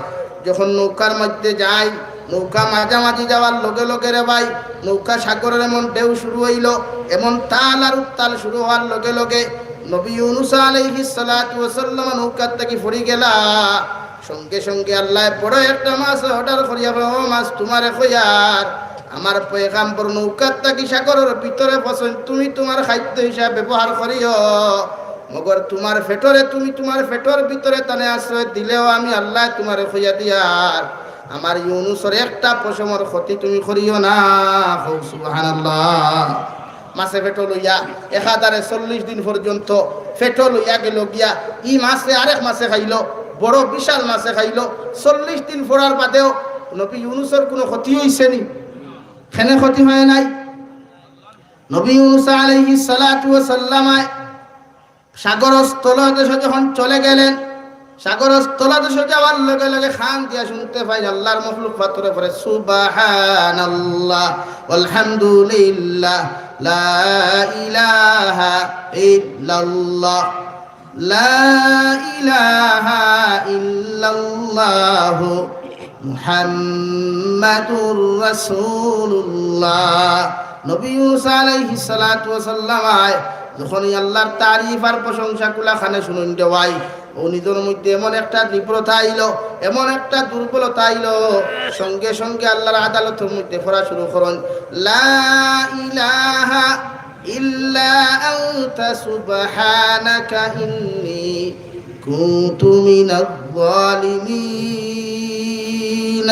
যখন নৌকার মধ্যে যায়, নৌকা মাঝামাঝি যাওয়ার লগে লগে রে ভাই, নৌকা সাগরর এমন ঢেউ শুরু অইলো, এমন তাল আর উত্তাল শুরু অওয়ার লগে লগে নবী ইউনুস আলাইহিস সালাতু ওয়াস সালাম নৌকার থাকি পড়ি গেলা। সঙ্গে সঙ্গে আল্লায় বড় একটা মাছ অর্ডার করিয়া কয়, "ও মাছ, তুমারে কইয়ার, আমার পয়গাম্বর নৌকার থাকি সাগরর ভিতরে পড়ছইন, তুমি তুমার খাদ্য হিসাবে ব্যবহার করিও, মগর তুমার পেটরে, তুমি তুমার পেটর ভিতরে তানে আশ্রয় দিলেও আমি আল্লায় তুমারে কইয়া দিয়ার, আমার ইউনুসর একটা পশমর ক্ষতি তুমি করিও না।" কও সুবহানাল্লাহ। মাছে পেটো লইয়া একাধারে চল্লিশ দিন পর্যন্ত পেটো লইয়া গেল গিয়া। ই মাছে আরেক মাছে খাইলো, বড় বিশাল মাছে খাইলো। চল্লিশ দিন পড়ার বাদেও নবী ইউনুসর কুনু ক্ষতি অইছে নি? কেনে ক্ষতি হয় নাই। নবী ইউনুস আলাইহিস সালাতু ওয়াস সালামায় সাগর তলদেশে যখন চলে গেলেন, সাগর তলদেশে যাওয়ার লগে লগে কান দিয়া শুনতে পাইন আল্লাহর মখলুক পাথরে পড়ে, "সুবহানাল্লাহ, আলহামদুলিল্লাহ, লা ইলাহা ইল্লাল্লাহ, লা ইলাহা ইল্লাল্লাহ, মুহাম্মাদুর রাসূলুল্লাহ।" নবী ইউনুস আলাইহিস সালাতু ওয়াস সালামায় যখন ই আল্লাহর তারিফ আর প্রশংসা কুলাখানে শুনইন রে ভাই, ও নিজর মধ্যে এমন একটা তীব্রতা আইলো, এমন একটা দুর্বলতা আইলো, সঙ্গে সঙ্গে আল্লাহর আদালতর মধ্যে পড়া শুরু করইন, "লা ইলাহা ইল্লা আনতা সুবহানাকা ইন্নী কুনতু মিনাজ জালিমিন।"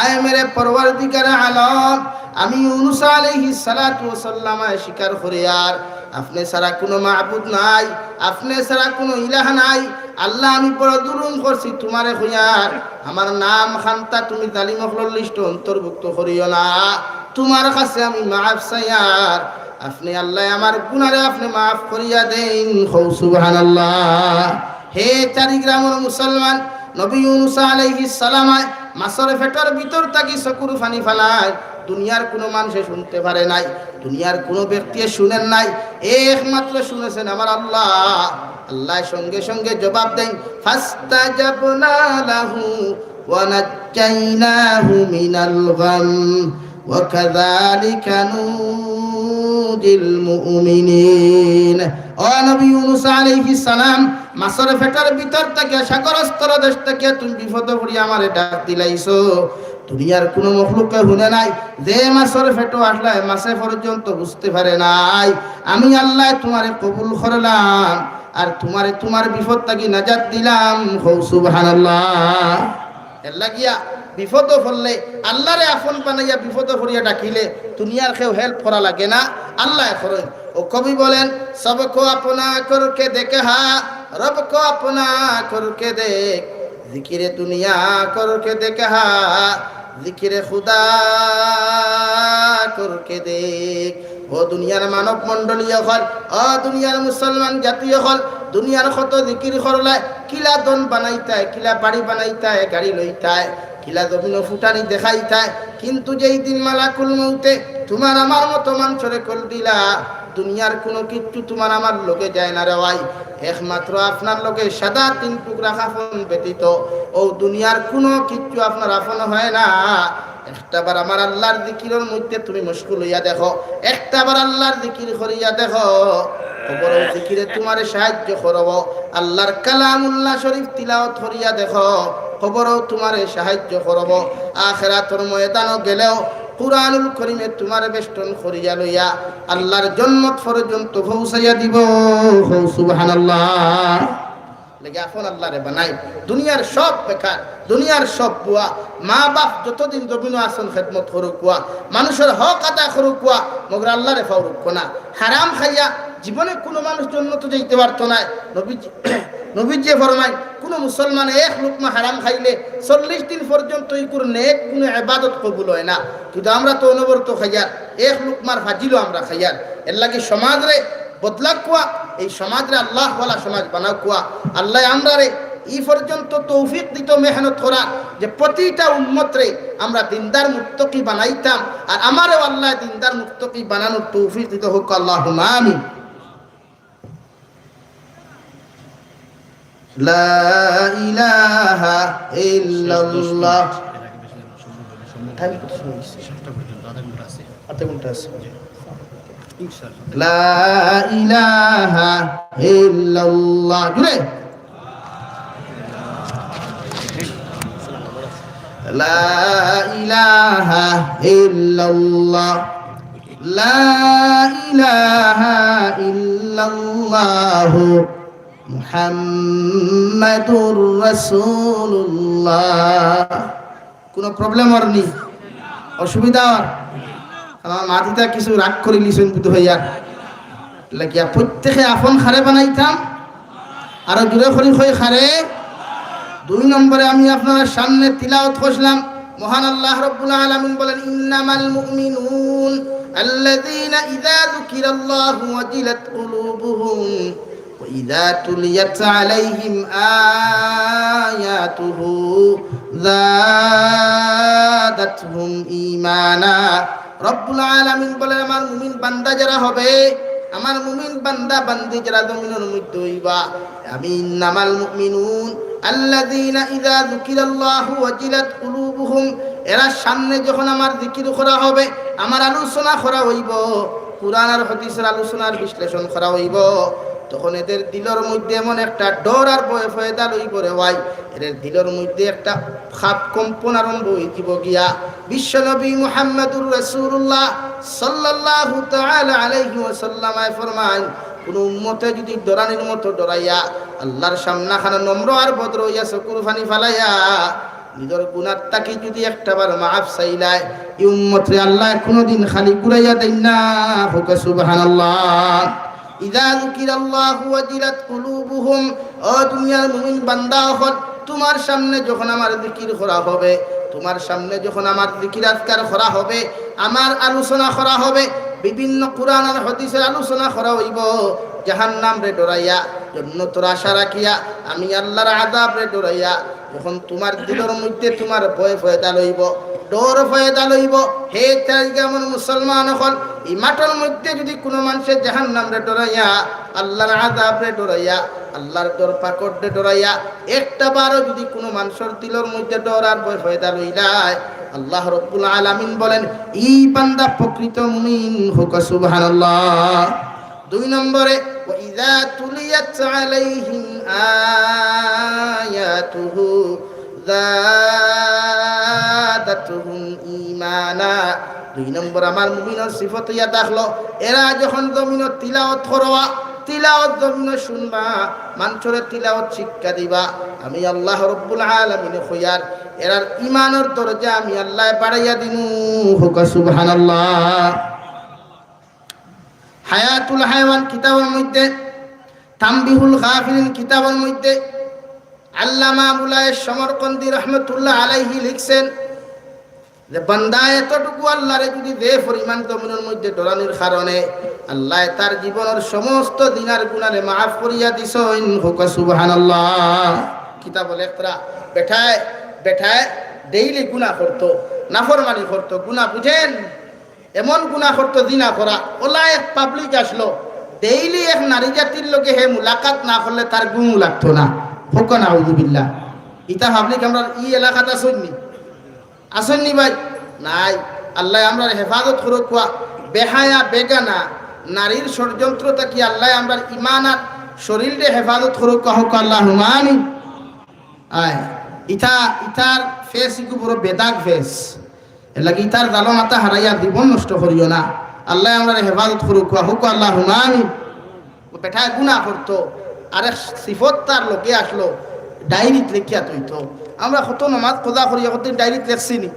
আয় মেরে পরওয়ারদিগারে আলম, আমি ইউনুস আলাইহিস সালাতু ওয়াস সালামে স্বীকার করিয়ার, আপনে ছাড়া কুনু মাবুদ নাই, আপনে ছাড়া কুনু ইলাহ নাই। আল্লাহ, আমি বড় জুলুম করছি তুমারে কইয়ার, আমার নাম খান্তা তুমি জালিম অকলর লিস্টো অন্তর্ভুক্ত করিও না। তুমার কাছে আমি মাফ চাইয়ার, আপনে আল্লাহ আমার গুনারে আপনে মাফ করিয়া দেইন। কও সুবহানাল্লাহ। হে চারি গ্রামর মুসলমান, নবী ইউনুস আলাইহিস সালামে মাছর পেটর ভিতর থাকি চকুর পানি ফালাইন। দুনিয়ার কুনু মানষে হুনতে পারে নাই, দুনিয়ার কুনু ব্যক্তিয়ে হুনেন নাই, একমাত্র হুনছেন আমার আল্লাহ। আল্লায় সঙ্গে সঙ্গে জবাব দেইন, "ফাস্তাজাবনা লাহু ওয়া নাজ্জাইনাহু মিনাল গাম ওয়া কাযালিকা নুনজিল মুমিনিন।" ও নবী ইউনুস আলাইহিস সালাম, মাছর পেটর ভিতর থাকি, সাগরর তলদেশ থাকি তুমি বিপদো পড়িয়া আমারে ডাক দিলাইছো। দুনিয়ার কুনু মখলুকে হুনে নাই, যে মাছর পেটো আছলায়, মাছে পর্যন্ত বুঝতে পারে নাই। আমি আল্লায় তুমারে কবুল করলাম, আর তুমারে তুমার বিপদ থাকি নাজাত দিলাম। কও সুবহানাল্লাহ। এর লাগিয়া বিপদো পড়লে, আল্লারে আপন বানাইয়া বিপদো পড়িয়া ডাকিলে, দুনিয়ার কেউ help করা লাগে না, আল্লায় করইন। ও কবি বলেন, "সবকো আপনা করকে দেখ হা, রবকো আপনা করকে দেখ, জিকিরে দুনিয়া করকে দেখ হা, জিকিরে খুদা করকে দেখ।" ও দুনিয়ার মানব মণ্ডলী অকল, ও দুনিয়ার মুসলমান জাতি অকল, দুনিয়ার কত জিকির করলায়, কিলা ধন বানাইতায়, কিলা বাড়ি বানাইতায়, গাড়ি লইতায়, কিলা জমিনো ফুটানি দেখাইতায়, কিন্তু যেই দিন মালাকুল মউতে তুমার আমার মতো মানষরে কল দিলা, দুনিয়ার কুনু কিচ্ছু তুমার আমার লগে যায় না রে ভাই, একমাত্র আপনার লগে সাদা তিন টুকরা কাফন ব্যতীত ও দুনিয়ার কুনু কিচ্ছু আপনার আপন হয় না। একটা বার আমার আল্লার জিকিরর মধ্যে তুমি মশগুল অইয়া দেখো, একটা বার আল্লার জিকির করিয়া দেখো, কবরও জিকিরে তুমারে সাহায্য করবো, আল্লার কালামুল্লাহ শরীফ তিলাওয়াত করিয়া দেখো, কবরও তুমারে সাহায্য করবো। আখেরাতর ময়দানো গেলেও কুরআনুল করিমে তুমারে বেষ্টন করিয়া লইয়া আল্লার জন্নত পর্যন্ত পৌঁছাইয়া দিবো। কও সুবহানাল্লাহ। লাগি আপন আল্লারে বানাই। দুনিয়ার সব বেকার, দুনিয়ার সব বুয়া। মা বাপ যতদিন জমিনো আছইন খেদমত করউক্কা, মানষর হক আদায় করউক্কা, মগর আল্লারে ফাউরউক্কা না। হারাম খাইয়া জীবনে কুনু মানুষ জন্নতো যাইতে পারতো নায়। নবীজি, নবীজিয়ে ফরমাইন, কুনু মুসলমানে এক লুকমা হারাম খাইলে চল্লিশ দিন পর্যন্ত ইকুর নেক কুনু ইবাদত কবুল অয় না। কিন্তু আমরা তো অনবরত খাইয়ার, এক লুকমার ফাজিলও আমরা খাইয়ার। এর লাগি সমাজরে বদলাউক্কা, এই সমাজরে আল্লাহওয়ালা সমাজ বানাউক্কা। আল্লায় আমরারে ই পর্যন্ত তৌফিক দিতো মেহনত করার, যে প্রতিটা উম্মতরে আমরা দিনদার মুত্তাকি বানাইতাম, আর আমারেও আল্লায় দিনদার মুত্তাকি বানানোর তৌফিক দিতো হউক, আল্লাহুম্মা আমিন। লা ইলাহা ইল্লাল্লাহ। Time কত সময় হইছে? আধা ঘন্টা আছে। লা ইলাহা ইল্লাল্লাহ। জুরে। লা ইলাহা ইল্লাল্লাহ। লা ইলাহা ইল্লাল্লাহু মুহাম্মাদুর রাসূলুল্লাহ। কুনু problem অর নি? অসুবিধা অর? আমার মাতিতা কিছু রাগ করিলিছইন বুধ অইয়ার। লাগিয়া প্রত্যেকে আপন কারে বানাইতাম, আরো জুরে করি কই কারে। দুই নম্বরে আমি আপনারার সামনে তিলাওয়াত করছিলাম, মহান আল্লাহ রাব্বুল আলামিন বলেন, "ইন্নামাল মুমিনুন আল্লাযীনা ইযা যুকিরাল্লাহু ওয়াজিলাত কুলুবুহুম।" وإذا تليت عليهم آياته زادتهم إيمانا। রব্বুল আলামিন বলেন, আমার মুমিন বান্দা যারা হবে, আমার মুমিন বান্দা বান্দি যারা জমিনর মধ্যে অইবা, আমি ইন্নামাল মুমিনুন আল্লাযীনা ইযা যুকিরাল্লাহু ওয়াজিলাত কুলুবুহুম, এরার সামনে যখন আমার জিকির করা হবে, আমার আলোচনা করা অইবো, কুরআন আর হাদিসর আলোচনার বিশ্লেষণ করা অইবো, তখন এদের দিলর মধ্যে এমন একটা ডর আর ভয় পয়দা লইবো রে ভাই, এদের দিলর মধ্যে একটা খাপ কম্পন আরম্ভ অইযিবো গিয়া। বিশ্বনবী মুহাম্মাদুর রাসূলুল্লাহ সাল্লাল্লাহু তাআলা আলাইহি ওয়াসাল্লামে ফরমাইন, কুনু উম্মতে যদি ডরানির মতো ডরাইয়া আল্লাহর সামনাখানো নম্র আর ভদ্র অইয়া চকুর পানি ফালাইয়া নিজর গুনার থাকি যদি একটা বার মাফ চাইলায়, ই উম্মতরে আল্লায় কুনুদিন খালি ঘুরাইয়া দেইন না। কউক্কা সুবহানাল্লাহ। ইযা যুকিরাল্লাহু ওয়াজিলাত কুলুবুহুম। ও দুনিয়ার মুমিন বান্দা অকল, তুমার সামনে যখন আমার জিকির করা হবে, তুমার সামনে যখন আমার জিকির আজকার করা হবে, আমার আলোচনা করা হবে, বিভিন্ন কুরআন আর হাদিসর আলোচনা করা অইবো, জাহান্নামরে ডরাইয়া, জন্নতর আশা রাখিয়া, আমি আল্লার আযাবরে ডরাইয়া, যখন তুমার দিলর মধ্যে তুমার ভয় পয়দা লইবো, ডর পয়দা লইবো, হে তাইলে আমার মুসলমান অকল, ই মাঠর মধ্যে যদি কুনু মানষে জাহান্নামরে ডরাইয়া, আল্লার আযাবরে ডরাইয়া, আল্লার ডর পাকড়রে ডরাইয়া, একটা বারও যদি কুনু মানষর দিলর মধ্যে ডর আর ভয় পয়দা লইলায়, আল্লাহ রব্বুল আলামিন বলেন, ই বান্দা প্রকৃত মুমিন। কউক্কা সুবহানাল্লাহ। দুই নম্বরে, "ওয়া ইযা তুলিয়াত আলাইহিম আয়াতুহু যাদাতহুম ঈমানা।" দুই নম্বর আমার মুমিনর সিফত অইয়া থাকলো, এরা যখন জমিনো তিলাওয়াত করবা, তিলাওয়াত জমিনো শুনবা, মানষরে তিলাওয়াত শিক্ষা দিবা, আমি আল্লাহ রব্বুল আলামিনে কইয়ার, এরার ঈমানর দরজা আমি আল্লায় বাড়াইয়া দিমু। কউক্কা সুবহানাল্লাহ। হায়াতুল হায়াওয়ান কিতাবর মধ্যে, তানবিহুল গাফিলিন কিতাবর মধ্যে আল্লামা মুলায়ে সমরকন্দি রহমতুল্লাহ আলাইহি লিখছেন যে বান্দা এতটুকু আল্লারে যদি যে পরিমাণ জমিনর মধ্যে ডরানির কারণে আল্লায় তার জীবনর সমস্ত দিনার গুনারে মাফ করিয়া দিছইন। কউক্কা সুবহানাল্লাহ। কিতাবো লেখরা বেটায়, বেটায় ডেইলি গুনা করতো, নাফরমানি করতো, গুনা বুঝেন, এমন গুনা করতো, জিনা করা। অলা এক পাবলিক আছলো, ডেইলি এক নারী জাতির লগে হে মুলাকাত না করলে তার ঘুম লাগতো না। কউক্কা নাউজুবিল্লাহ। ইতা পাবলিক আমরার ই এলাকাত আছইন নি? আছইন নি ভাই? নাই। আল্লায় আমরার হেফাজত করউক্কা। বেহায়া বেগানা নারীর ষড়যন্ত্র থাকি আল্লায় আমরার ঈমান আর শরীররে হেফাজত করউক্কা। কউক্কা আল্লাহুম্মা আমিন। আয়, ইতা, ইতার ফেস ইগু বড় বেদাগ ফেস। এরলাগি ইতার জালো মাথা হারাইয়া জীবন নষ্ট করিও না। আল্লায় আমরারে হেফাজত করউক্কা। কউক্কা আল্লাহুম্মা আমিন। বেটায় গুনা করতো, আরেক সিফত তার লগে আছলো, ডায়েরিত লেখিয়া থইতো। আমরা কত নমাজ কাজা করিয়া কতদিন ডায়েরিত লেখছি নি?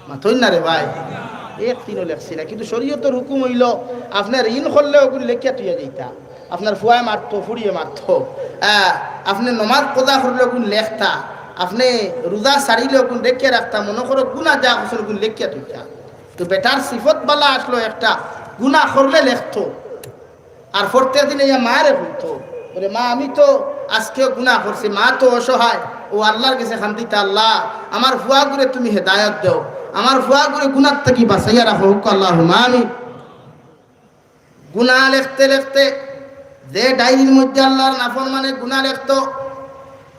মাতইন না রে ভাই, একদিনও লেখছি না। কিন্তু শরীয়তর হুকুম অইলো, আপনে ঋণ করলে অগুন লেখিয়া থইয়া যাইতা। আপনার ফুয়ায় মারতো, ফুড়িয়ে মারতো, আহ, আপনে নমাজ কাজা করলে অগুন লেখতা, আপনে রোজা ছাড়িলে অগুন লেখিয়া রাখতা, মনো করো গুনা যা করছইন অগুন লেখিয়া থইতা। তো বেটার সিফত বালা আছলো একটা, গুনা করলে লেখতো, আর পরতের দিন আইয়া মারে কইতো, "ওরে মা, আমি তো আজকেও গুনা করছি।" মা তো অসহায়, অউ আল্লার গেছে কান্দিতা, "আল্লা, আমার ফুয়াগুরে তুমি হেদায়ত দেও, আমার ফুয়াগুরে গুনার থাকি বাঁচাইয়া রাখো।" কউক্কা আল্লাহুম্মা আমিন। গুনা লেখতে লেখতে যে ডায়েরির মধ্যে আল্লার নাফরমানে গুনা লেখতো,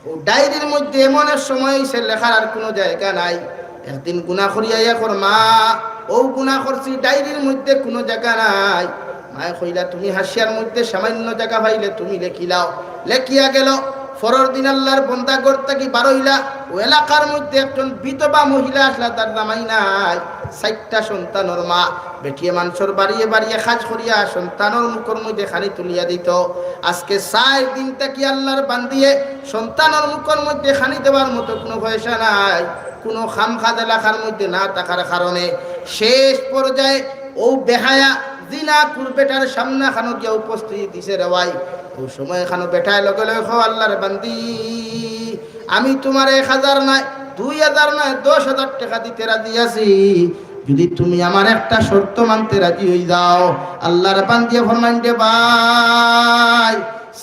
অউ ডায়েরির মধ্যে এমন এক সময় অইছে লেখার আর কুনু জাগা নাই। একদিন গুনা করিয়া আইয়া কর, "মা, অউ গুনা করছি, ডায়েরির মধ্যে কুনু জাগা নাই।" মায়ে কইলা, "তুমি হাশিয়ার মধ্যে সামান্য জাগা পাইলে তুমি লেখিলাও।" লেখিয়া গেলো। পরর দিন আল্লার বন্দা ঘর থাকি বারইলা, অউ এলাকার মধ্যে একজন বিধবা মহিলা আছলা, তার জামাই নাই, চাইরটা সন্তানর মা। বেটিয়ে মানষর বাড়িয়ে বাড়িয়ে কাজ করিয়া সন্তানর মুখর মধ্যে খানি তুলিয়া দিতো। আজকে চাইর দিন থাকি আল্লার বান্দিয়ে সন্তানর মুখর মধ্যে খানি দেওয়ার মতো কুনু পয়সা নাই, কুনু কাম কাজ এলাকার মধ্যে না থাকার কারণে শেষ পর্যায়ে অউ বেহায়া জিনাকুর বেটার সামনে খানো গিয়া উপস্থিত দিছে রে ভাই। অউ সময় খানো বেটায় লগে লগে কয়, "আল্লার বান্দি, আমি তুমারে এক হাজার নায়, দুই হাজার নায়, দশ হাজার টেকা দিতে রাজি আছি, যদি তুমি আমার একটা শর্ত মানতে রাজি অই যাও।" আল্লার বান্দিয়ে ফরমাইন, "রে ভাই,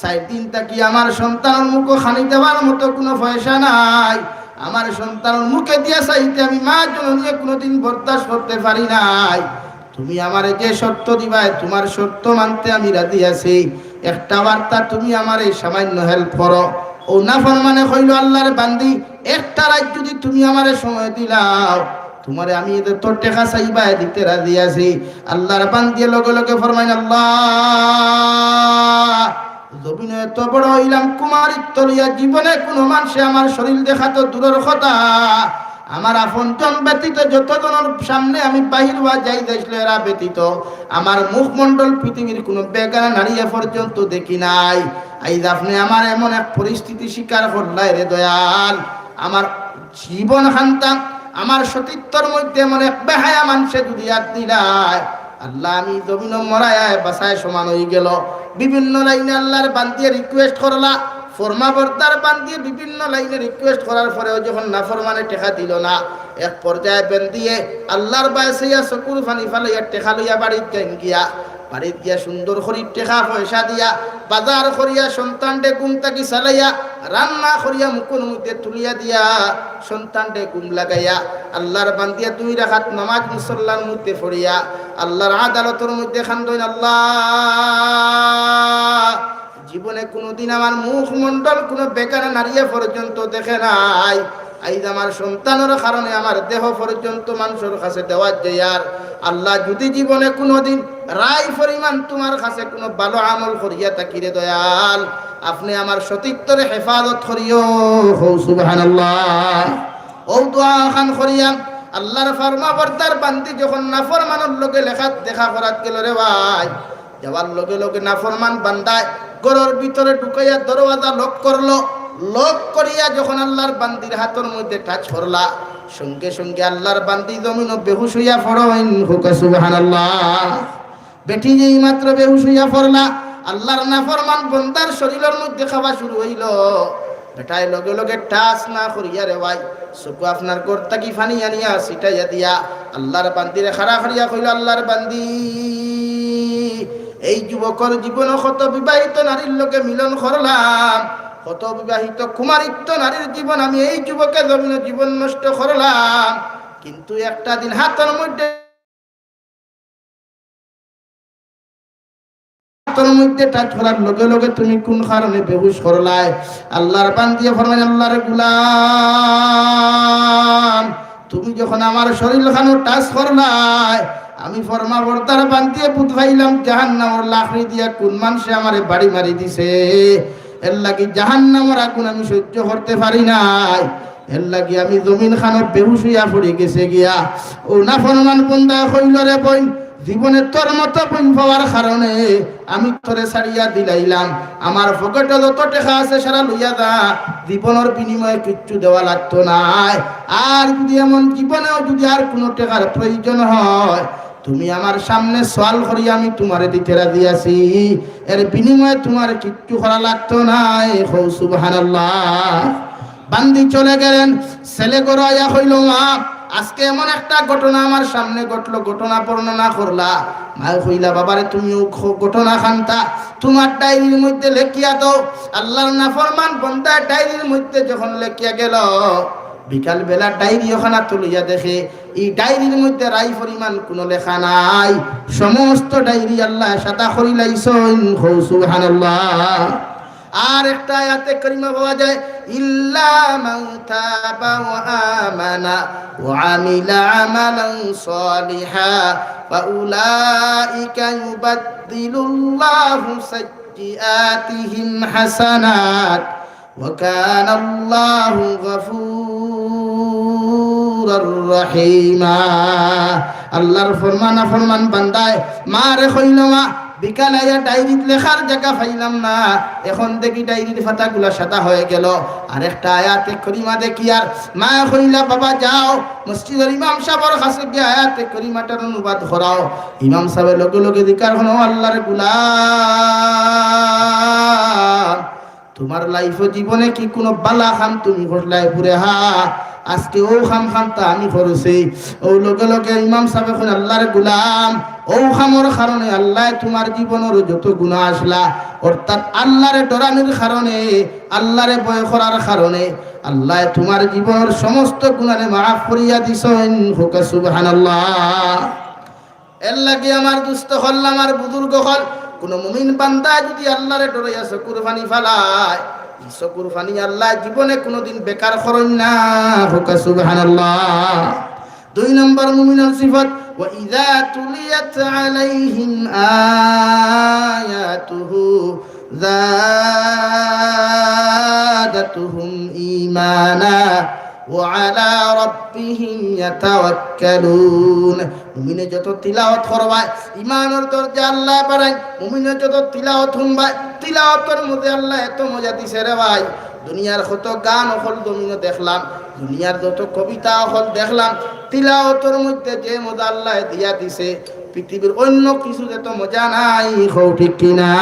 চাইর দিন থাকি আমার সন্তানর মুখো খানি দেওয়ার মতো কুনু পয়সা নাই, আমার সন্তানর মুখে দিয়া চাইতে আমি মা জননীয়ে কুনুদিন বরদাস্ত করতে পারি নাই। তুমি আমারে যে শর্ত দিবায়, তুমার শর্ত মানতে আমি রাজি আছি। একটা বার্তা তুমি আমারে সামান্য হেল্প করো।" অউ নাফরমানে কইলো, "আল্লার বান্দি, একটা রাইত যদি তুমি আমারে সময় দিলাও, তুমারে আমি যত টেকা চাইবায় দিতে রাজি আছি।" আল্লার বান্দিয়ে লগে লগে ফরমাইন, "আল্লা, জমিনো এত বড় অইলাম, কুমারিত্ব লইয়া জীবনে কুনু মানষে আমার শরীল দেখা তো দূরর কথা, আমার আপনজন ব্যতীত যত জনর সামনে আমি বাহির অওয়া যাই যাইছিল এরা ব্যতীত আমার মুখমণ্ডল পৃথিবীর কুনু বেগানা নারীয়ে পর্যন্ত দেখি নাই। আইজ আপনে আমার এমন এক পরিস্থিতি শিকার করলায় রে দয়াল, আমার জীবন খান্তা আমার সতীত্বর মধ্যে এমন এক বেহায়া মানষে যদি আত দিলায়, আল্লাহ, আমি জমিনো মরায় বাঁচায় সমান অইগেলো। বিভিন্ন লাইনে আল্লাহর বান্দিয়ে request করলা, ফরমাবরদার বান্দিয়ে বিভিন্ন লাইনে request করার পরেও যখন নাফরমানে টেকা দিলো না, এক পর্যায়ে বান্দিয়ে আল্লাহর বায় চাইয়া চকুর পানি ফালাইয়া টেকা লইয়া বাড়িত যাইন গিয়া। বাড়িত গিয়া সুন্দর করি টেকা পয়সা দিয়া, বাজার করিয়া, সন্তানরে ঘুম থাকি চালাইয়া, রান্না করিয়া মুখর মধ্যে তুলিয়া দিয়া, সন্তানরে ঘুম লাগাইয়া, আল্লাহর বান্দিয়ে দুই রাকাত নামাজ মুসল্লার মধ্যে পড়িয়া, আল্লাহর আদালতর মধ্যে কান্দইন, আল্লাহ, জীবনে কুনুদিন আমার মুখমণ্ডল কুনু বেগানা নারীয়ে পর্যন্ত দেখে নাই। আইজ আমার সন্তানর কারণে আমার দেহ পর্যন্ত মানষর কাছে দেওয়া যাইয়ার। আল্লাহ, যদি জীবনে কুনুদিন রাই পরিমাণ তুমার কাছে কুনু ভালো আমল করিয়া থাকি রে দয়াল, আপনে আমার সতীত্বরে হেফাজত করিও। কও সুবহানাল্লাহ। অউ দোয়া খান করিয়া আল্লাহর ফরমাবরদার বান্দি যখন নাফরমানর লগে লেখাত দেখা করাত গেলো রে ভাই, যাওয়ার লগে লগে নাফরমান বান্দায় ঘরর ভিতরে ঢুকাইয়া দরওয়াজা lock করলো। Lock করিয়া যখন আল্লাহর বান্দির হাতর মধ্যে touch করলা, সঙ্গে সঙ্গে আল্লাহর বান্দি জমিনো বেহুশ অইয়া পড়ইন। কউক্কা সুবহানাল্লাহ। বেটি যেই মাত্র বেহুশ অইয়া পড়লা, আল্লাহর নাফরমান বন্দার শরীলর মধ্যে খাওয়া শুরু অইলো। বেটায় লগে লগে touch না করিয়া রে ভাই, চকু আপনার ঘর থাকি পানি আনিয়া ছিটাইয়া দিয়া আল্লাহর বান্দিরে খাড়া করিয়া কইলো, আল্লাহর বান্দি, এই যুবকর জীবনো কত বিবাহিত নারীর লগে মিলন করলাম, কত বিবাহিত কুমারিত্ব নারীর জীবন আমি এই যুবকে জমিনো জীবন নষ্ট করলাম, কিন্তু একটা দিন হাতর মধ্যে হাতর মধ্যে touch করার লগে লগে তুমি কুন কারণে বেহুশ করলায়? আল্লাহর বান্দিয়ে ফরমাইন, আল্লাহর গুলাম, তুমি যখন আমার শরীল খানো touch করলায়, আমি ফরমাবরদার বান্দিয়ে বুঝ পাইলাম জাহান্নামর লাকড়ি দিয়া কুন মানষে আমারে বাড়ি মারি দিছে। এর লাগি জাহান্নামর আগুন আমি সহ্য করতে পারি নাই। এর লাগি আমি জমিন খানো বেহুশ অইয়া পড়ি গেছে গিয়া। অউ নাফরমান বন্দায় কইলো, রে বইন, জীবনে তোর মতো বইন পাওয়ার কারণে আমি তোরে ছাড়িয়া দিলাইলাম। আমার পকেটো যত টেকা আছে সারা লইয়া যা, জীবনর বিনিময়ে কিচ্ছু দেওয়া লাগতো নায়। আর যদি এমন জীবনেও যদি আর কুনু টেকার প্রয়োজন হয়, তুমি আমার সামনে সওয়াল করি, আমি তুমারে দিতে রাজি আছি, এর বিনিময়ে তুমার কিচ্ছু করা লাগতো নায়। কও সুবহানাল্লাহ। বান্দি চলে গেলেন, ছেলে ঘরো আইয়া কইলো, মা, আজকে এমন একটা ঘটনা আমার সামনে ঘটলো, ঘটনা বর্ণনা করলা। মায় কইলা, বাবারে, তুমি অউ ঘটনা খান্তা তুমার ডায়েরির মধ্যে লেখিয়া দেও। আল্লাহর নাফরমান বন্দায় ডায়েরির মধ্যে যখন লেখিয়া গেলো, বিকাল বেলা ডায়েরি অখান আতো লইয়া দেখে, ই ডায়েরির মধ্যে রাই পরিমাণ কুনু লেখা নাই, সমস্ত ডায়েরি আল্লায় সাদা করিলাইছইন। কও সুবহানাল্লাহ। আর একটা আয়াতে করিমা পাওয়া যায়, ইল্লা মান তাবা ওয়া আমানা ওয়া আমিলা আমালান সালিহা ফাউলাইকা ইউবাদদিলুল্লাহু সাইয়্যিআতিহিম হাসানাত ওয়া কানাল্লাহু গাফুরার রাহিমা। আল্লাহর ফরমান নাফরমান বান্দায় মারে কইলো, মা, বিকালে আইয়া ডায়েরিত লেখার জাগা পাইলাম না, এখন দেখি ডায়েরির পাতাগুলা সাদা হয়ে গেল। আর একটা আয়াতে করিমা দেখি, আর মায় কইলা, বাবা যাও, মসজিদর ইমাম সাবর কাছে গিয়া আয়াতে করিমাটার অনুবাদ করাও। ইমাম সাবে লগে লগে জিকার করইন, আল্লাহর গুলাম, তুমার লাইফো জীবনে কি কুনু বালা কাম তুমি করলায় বুরে? হা, আজকে অউ কাম খান্তা আমি করছি। অউ লগে লগে ইমাম সাবে কইন, আল্লাহর গুলাম, অউ কামর কারণে আল্লায় তুমার জীবনর যত গুনা আছলা, অর্থাৎ আল্লাহরে ডরানির কারণে, আল্লাহরে ভয় করার কারণে আল্লায় তুমার জীবনর সমস্ত গুনারে মাফ করিয়া দিছইন। কউক্কা সুবহানাল্লাহ। এর লাগি আমার দুস্ত অকল, আমার বুজুর্গ অকল, কুনু মুমিন বান্দা যদি আল্লাহরে ডরাইয়া চকুর পানি ফালায়, ই চকুর পানি আল্লায় জীবনে কুনুদিন বেকার করইন না। কউক্কা সুবহানাল্লাহ। দুই নম্বর মুমিনর সিফত, ওয়া ইযা তুলিয়াত আলাইহিম আয়াতুহু যাদাতুহুম ঈমানা ওয়া আলা রাব্বিহিম ইয়াতাওয়াক্কালুন। মুমিনে যত তিলাওয়াত করবায়, ইমানর দরজা আল্লায় বাড়াইন। মুমিনে যত তিলাওয়াত হুনবায়, তিলাওয়াতর মধ্যে আল্লায় এত মজা দিছে রে ভাই, দুনিয়ার কত গান অকল জমিনো দেখলাম, দুনিয়ার যত কবিতা অকল দেখলাম, তিলাওতর মধ্যে যে মজা আল্লায় দিয়া দিছে, পৃথিবীর অন্য কিছুত এত মজা নাই। কও ঠিক কিনা?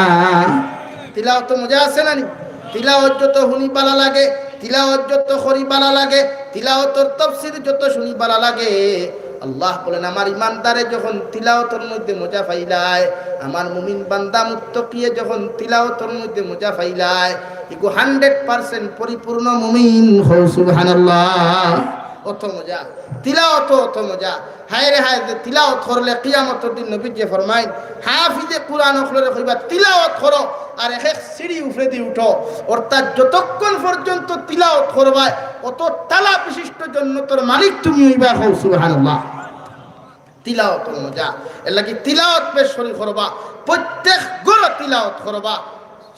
তিলাওতো মজা আছে না নি? তিলাওত যত হুনি বালা লাগে, তিলাওত যত করি বালা লাগে, তিলাওতর তফসির যত হুনি বালা লাগে। আল্লাহ বলেন, আমার ইমানদারে যখন তিলাওতর মধ্যে মজা পাইলায়, আমার মুমিন বান্দা মুত্তাকিয়ে যখন তিলাওতর মধ্যে মজা পাইলায়, ইগু হান্ড্রেড পার্সেন্ট পরিপূর্ণ মুমিন। কও সুবহানাল্লাহ। অত মজা, তিলাওত অত মজা। হায় রে হায়, যে তিলাওত করলে কিয়ামতর দিন নবীজিয়ে ফরমাইন, হাফিজে কুরআন অকলরে কইবা, "তিলাওত করো, আর এক এক সিঁড়ি উপরেদি উঠো।" অর্থাৎ যতক্ষণ পর্যন্ত তিলাওত করবায়, অত তালা বিশিষ্ট জন্নতর মালিক তুমি অইবা। কও সুবহানাল্লাহ। তিলাওতর মজা। এরলাগি তিলাওত বেশ করি করবা, প্রত্যেক ঘরো তিলাওত করবা।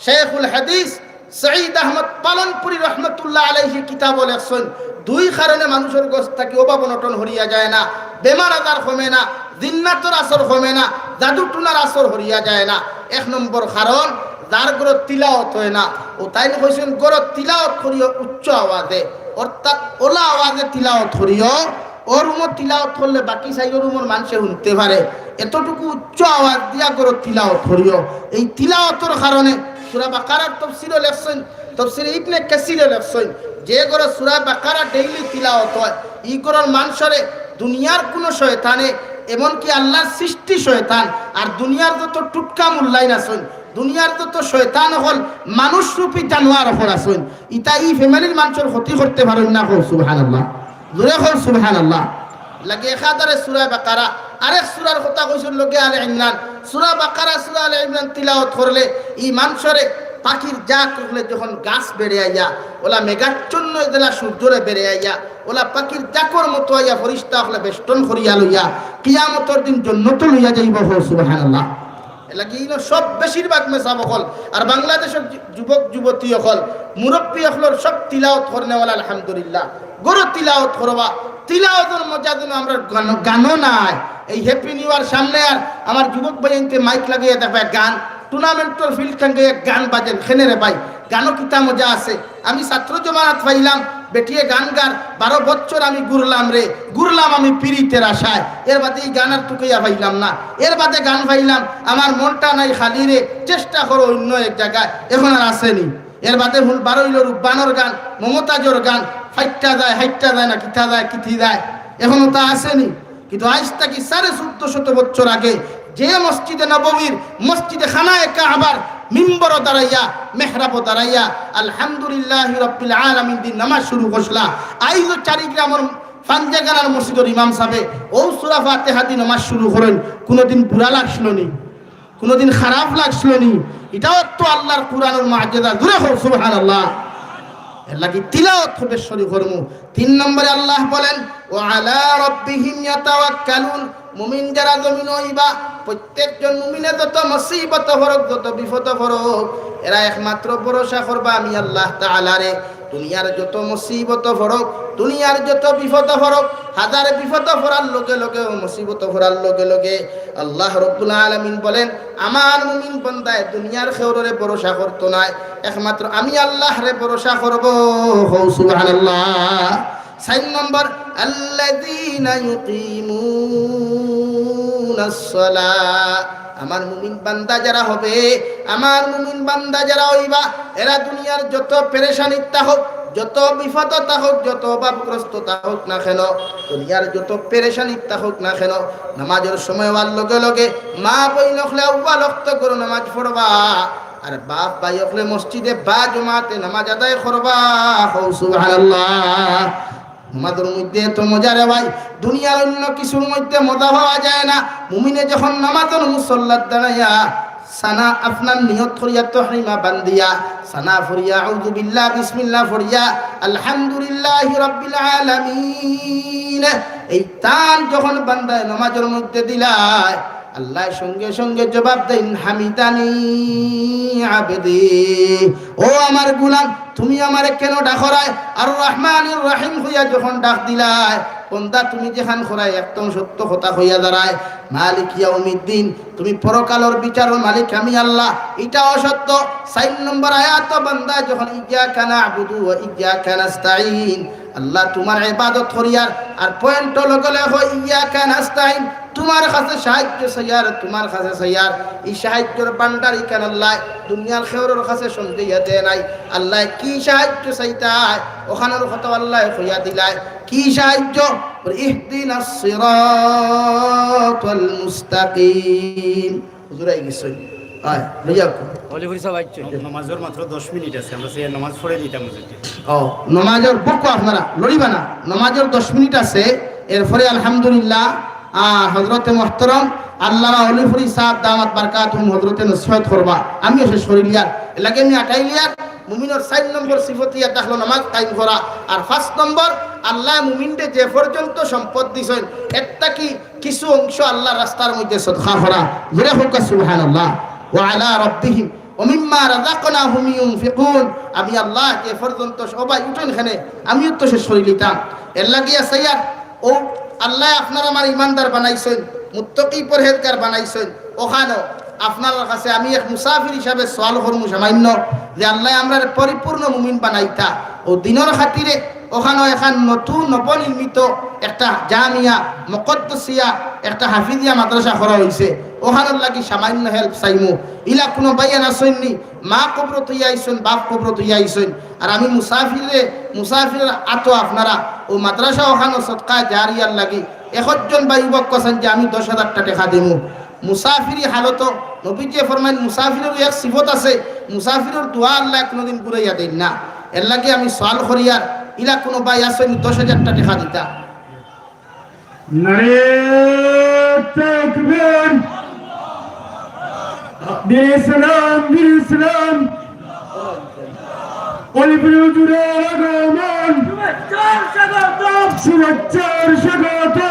শেখুল হাদিস সঈদ আহমদ পালনপুরী রহমতুল্লাহ আলাইহি কিতাবো লেখছইন, দুই কারণে মানুষর গেছ থাকি অভাব অনটন হরিয়া যায় না, বেমার আজার কমে না, জিন্নাতর আসর কমে না, জাদু টুনার আসর হরিয়া যায় না। এক নম্বর কারণ, যার ঘরো তিলাওত হয় না, অউ তাইন কইছইন, ঘরো তিলাওত করিও উচ্চ আওয়াজে, অর্থাৎ অলা আওয়াজে তিলাওত করিও। অউ রুমো তিলাওত করলে বাকি চাইরো রুমর মানষে হুনতে পারে, এতটুকু উচ্চ আওয়াজ দিয়া ঘরো তিলাওত করিও। এই তিলাওতর কারণে সূরা বাকারার তফসিরো লেখছইন, তফসিরে ইবনে কাসিরে লেখছইন, যে ঘরো সূরা বাকারা ডেইলি তিলাওত হয়, ই ঘরর মানষরে দুনিয়ার কুনু শয়তানে, এমনকি আল্লাহর সৃষ্টি শয়তান, আর দুনিয়ার যত টুটকা মুল্লাইন আছইন, দুনিয়ার যত শয়তান অকল মানুষরূপী জানোয়ার অকল আছইন, ইতা ই ফ্যামিলির মানষর ক্ষতি করতে পারইন না। কও সুবহানাল্লাহ। জোরে কও সুবহানাল্লাহ। লাগে একাধারে সূরা বাকারা, আরেক সূরার কথা কইছইন লগে আলে ইমরান। সূরা বাকারা, সূরা আলে ইমরান তিলাওত করলে ই মানষরে পাখির জাক অকলে যখন গাছ বেড়ে আইয়া, অলা মেঘাচ্ছন্ন অইয়া যেলা সূর্যরে বেড়ে আইয়া, অলা পাখির জাকর মতো আইয়া ফিরিস্তা অকলে বেষ্টন করিয়া লইয়া কিয়ামতর দিন জন্নতো লইয়া যাইবা। কও সুবহানাল্লাহ। এরলাগি ইনো সব বেশিরভাগ মেসাব অকল, আর বাংলাদেশর যু-, যুবক যুবতী অকল, মুরব্বি অকলর সব তিলাওত করনেওয়ালা, আলহামদুলিল্লাহ। ঘরো তিলাওত করবা, তিলাওতর মজা যেন আমরার গানো, গানো নাই। এই হ্যাপি নিউ ইয়ার সামনে আর আমার যুবক ভাইয়াইন্তে মাইক লাগাইয়া দেখবা গান, টুর্নামেন্টর ফিল্ড খান গাইয়া গান বাজেন, খেনে রে ভাই, গানো কিতা মজা আছে। আমি ছাত্র জমানাত পাইলাম, বেটিয়ে গান গার, "বারো বছর আমি ঘুরলাম রে, ঘুরলাম আমি পিরিতের আশায়।" এর বাদে ই গান আর তুকাইয়া পাইলাম না। এর বাদে গান পাইলাম, "আমার মনটা নাই খালি রে, চেষ্টা করো অন্য এক জাগায়।" এখন আর আছে নি। এর বাদে হুন বারইলো রুব্বানর গান, মমতাজর গান, "ফাইট্টা যায়, হাইট্টা যায় না, কিতা যায়, কিতি যায়।" এখন অতা আছে নি। কিন্তু আইজ থাকি সাড়ে চৌদ্দ শত বছর আগে যে মসজিদে নববীর, মসজিদে খানায়ে কাবার মিম্বরো দাঁড়াইয়া, মেহরাবো দাঁড়াইয়া, "আলহামদুলিল্লাহি রাব্বিল আলামিন" দি নামাজ শুরু করছিলা, আইজও চারি গ্রামর পাঞ্জাগানার মসজিদর ইমাম সাবে অউ সূরা ফাতিহা দি নামাজ শুরু করইন, কুনুদিন বুরা লাগছিল নি? কুনুদিন খারাপ লাগছিল নি? ইটাও তো আল্লাহর কুরআনর মুজিজা। জোরে কও সুবহানাল্লাহ। এরলাগি তিলাওত হবে শরীর কর্ম। তিন নম্বরে আল্লাহ বলেন, "ওয়া আলা রাব্বিহিম ইয়াতাওয়াক্কালুন।" মুমিন যারা জমিনো অইবা, প্রত্যেকজন মুমিনে যত মুসিবত পড়ুক, যত বিপদ পড়ুক, এরা একমাত্র ভরসা করবা আমি আল্লাহ তাআলারে। দুনিয়ার যত মুসিবত পড়ুক, দুনিয়ার যত বিপদ পড়ুক, হাজার বিপদ পড়ার লগে লগে, মুসিবত পড়ার লগে লগে আল্লাহ রব্বুল আলামিন বলেন, "আমার মুমিন বান্দায় দুনিয়ার কেউররে ভরসা করতো নায়, একমাত্র আমি আল্লাহরে ভরসা করবো।" কও সুবহানাল্লাহ। চাইর নম্বর, "আল্লাযীনা ইউকিমুনাস সালাহ।" আমার মুমিন বান্দা যারা হবে, আমার মুমিন বান্দা যারা অইবা, এরা দুনিয়ার যত পেরেশানিত থাকউক, যত বিপদো থাকউক, যত অভাবগ্রস্ত থাকউক না কেন, দুনিয়ার যত পেরেশানিত থাকউক না কেন, নামাজর সময় অওয়ার লগে লগে মা বইন অকলে আউয়াল ওয়াক্ত ঘরো নামাজ পড়বা, আর বাপ ভাই অকলে মসজিদে বা জমাতে নামাজ আদায় করবা। কও সুবহানাল্লাহ। নামাজর মধ্যে এত মজা রে ভাই, দুনিয়ার অন্য কিছুর মধ্যে মজা পাওয়া যায় না। মুমিনে যখন নামাজর মুসল্লাত দাঁড়াইয়া সানা আপনার নিয়ত করিয়া তহরিমা বান্ধিয়া সানা পড়িয়া আউযু বিল্লাহ বিসমিল্লাহ পড়িয়া আলহামদুলিল্লাহি রাব্বিল আলামিন, এই তান যখন বান্দায় নামাজর মধ্যে দিলায়, আল্লাহ সঙ্গে সঙ্গে জবাব দেন, "হামিদানি আবদি।" ও আমার গোলাম, তুমি আমারে কেন ডাকরায়? আর রহমানির রহিম কইয়া যখন ডাক দিলায়, বন্দা, তুমি যেখান করায় একদম সত্য কথা কইয়া দাঁড়ায়, মালিক ইয়াউমিদ্দিন, তুমি পরকালর বিচারর মালিক আমি আল্লাহ, ইটাও সত্য। চাইর নম্বর আয়াত, বন্দা যখন ইয়াকা না'বুদু ওয়া ইয়াকা নাস্তাইন, আল্লাহ তুমার ইবাদত করিয়ার, আর পয়েন্ট লগে লগে কয় ইয়াকা নাস্তাইন, তুমার কাছে সাহায্য চাইয়ার, তুমার কাছে চাইয়ার, ই সাহায্যর ভান্ডার ইখান আল্লাহ দুনিয়ার কেউরর কাছে সন্দেহ দেয় নাই। আল্লাহ কি সাহায্য চাইতায়, অখানর কথা আল্লাহ কইয়া দিলায়। কি সাহায্য? বলে, "ইহদিনাস সিরাতাল মুস্তাকিম।" হুজুর আই গেছইন। আয়, লইয়া কো। অলিপুরি সাহেব আইছে। নমাজর মাত্র দশ মিনিট আছে, আমরা সেই নমাজ পড়ে দিতাম হুজুরকে। ও, নমাজর বুকো আপনারা লড়িবা না। নমাজর দশ মিনিট আছে, এরপরে আলহামদুলিল্লাহ, আহ, হযরতে মুহতারাম আল্লামা অলিপুরি সাহেব দামাত বারকাতহুম হযরতে নসিহত করবা। আমিও শেষ করিলিয়ার, এর লাগি আমি আটাইলিয়ার। মুমিনর চাইর নম্বর সিফত ইয়া তাহলো নামাজ কায়েম করা। আর পাঁচ নম্বর, আল্লাহ মুমিনরে যে পর্যন্ত সম্পদ দিছইন, এর থাকি কিছু অংশ আল্লাহর রাস্তার মধ্যে সদকা করা। জোরে কউক্কা সুবহানাল্লাহ। ওয়া আলা রাব্বিহিম ওয়া মিম্মা রাযাকনাহুম ইউনফিকুন। আমি আল্লাহ যে পর্যন্ত, সবাই উঠইন কেনে, আমিও তো শেষ করিলিতাম। এর লাগিয়া চাইয়ার, ও আল্লাহ আপনার আমার ইমানদার বানাইছইন, মুত্তাকি পরহেজগার বানাইছইন, অখানও আপনারার কাছে আমি এক মুসাফির হিসাবে সওয়াল করমু সামান্য, যে আল্লাহ আমরারে পরিপূর্ণ মুমিন বানাইতা, ও দিনর খাতিরে অখানও এখান নতুন নবনির্মিত একটা জামিয়া মুকাদ্দাসিয়া, একটা হাফিজিয়া মাদ্রাসা করা অইছে, অখানর লাগি সামান্য হেল্প চাইমু। ইলা কুনু ভাইয়াইন আছইন নি, মা কবরো থইয়া আইছইন, বাপ কবরো থইয়া আইছইন, আর আমি মুসাফিরে, মুসাফিরর আতো আপনারা ও মাদ্রাসা অখানও সদকা জারিয়ার লাগি একজন ভাই উবাক্কা চাইন যে আমি দশ হাজারটা টেকা দিমু। মুসাফিরি হালতো নবীজিয়ে ফরমাইন, মুসাফিরর এক সিফত আছে, মুসাফিরর দোয়া আল্লাহ কুনুদিন ঘুরাইয়া দেইন না। এর লাগি আমি সওয়াল করিয়ার, ইলা কুনু ভাই আছইন নি দশ হাজারটা টেকা দিতা? নারে তাকবীর। বীর ইসলাম, বীর ইসলাম। অলিপুরি হুজুরের আগমন। শুভেচ্ছার স্বাগতম। শুভেচ্ছার স্বাগতম।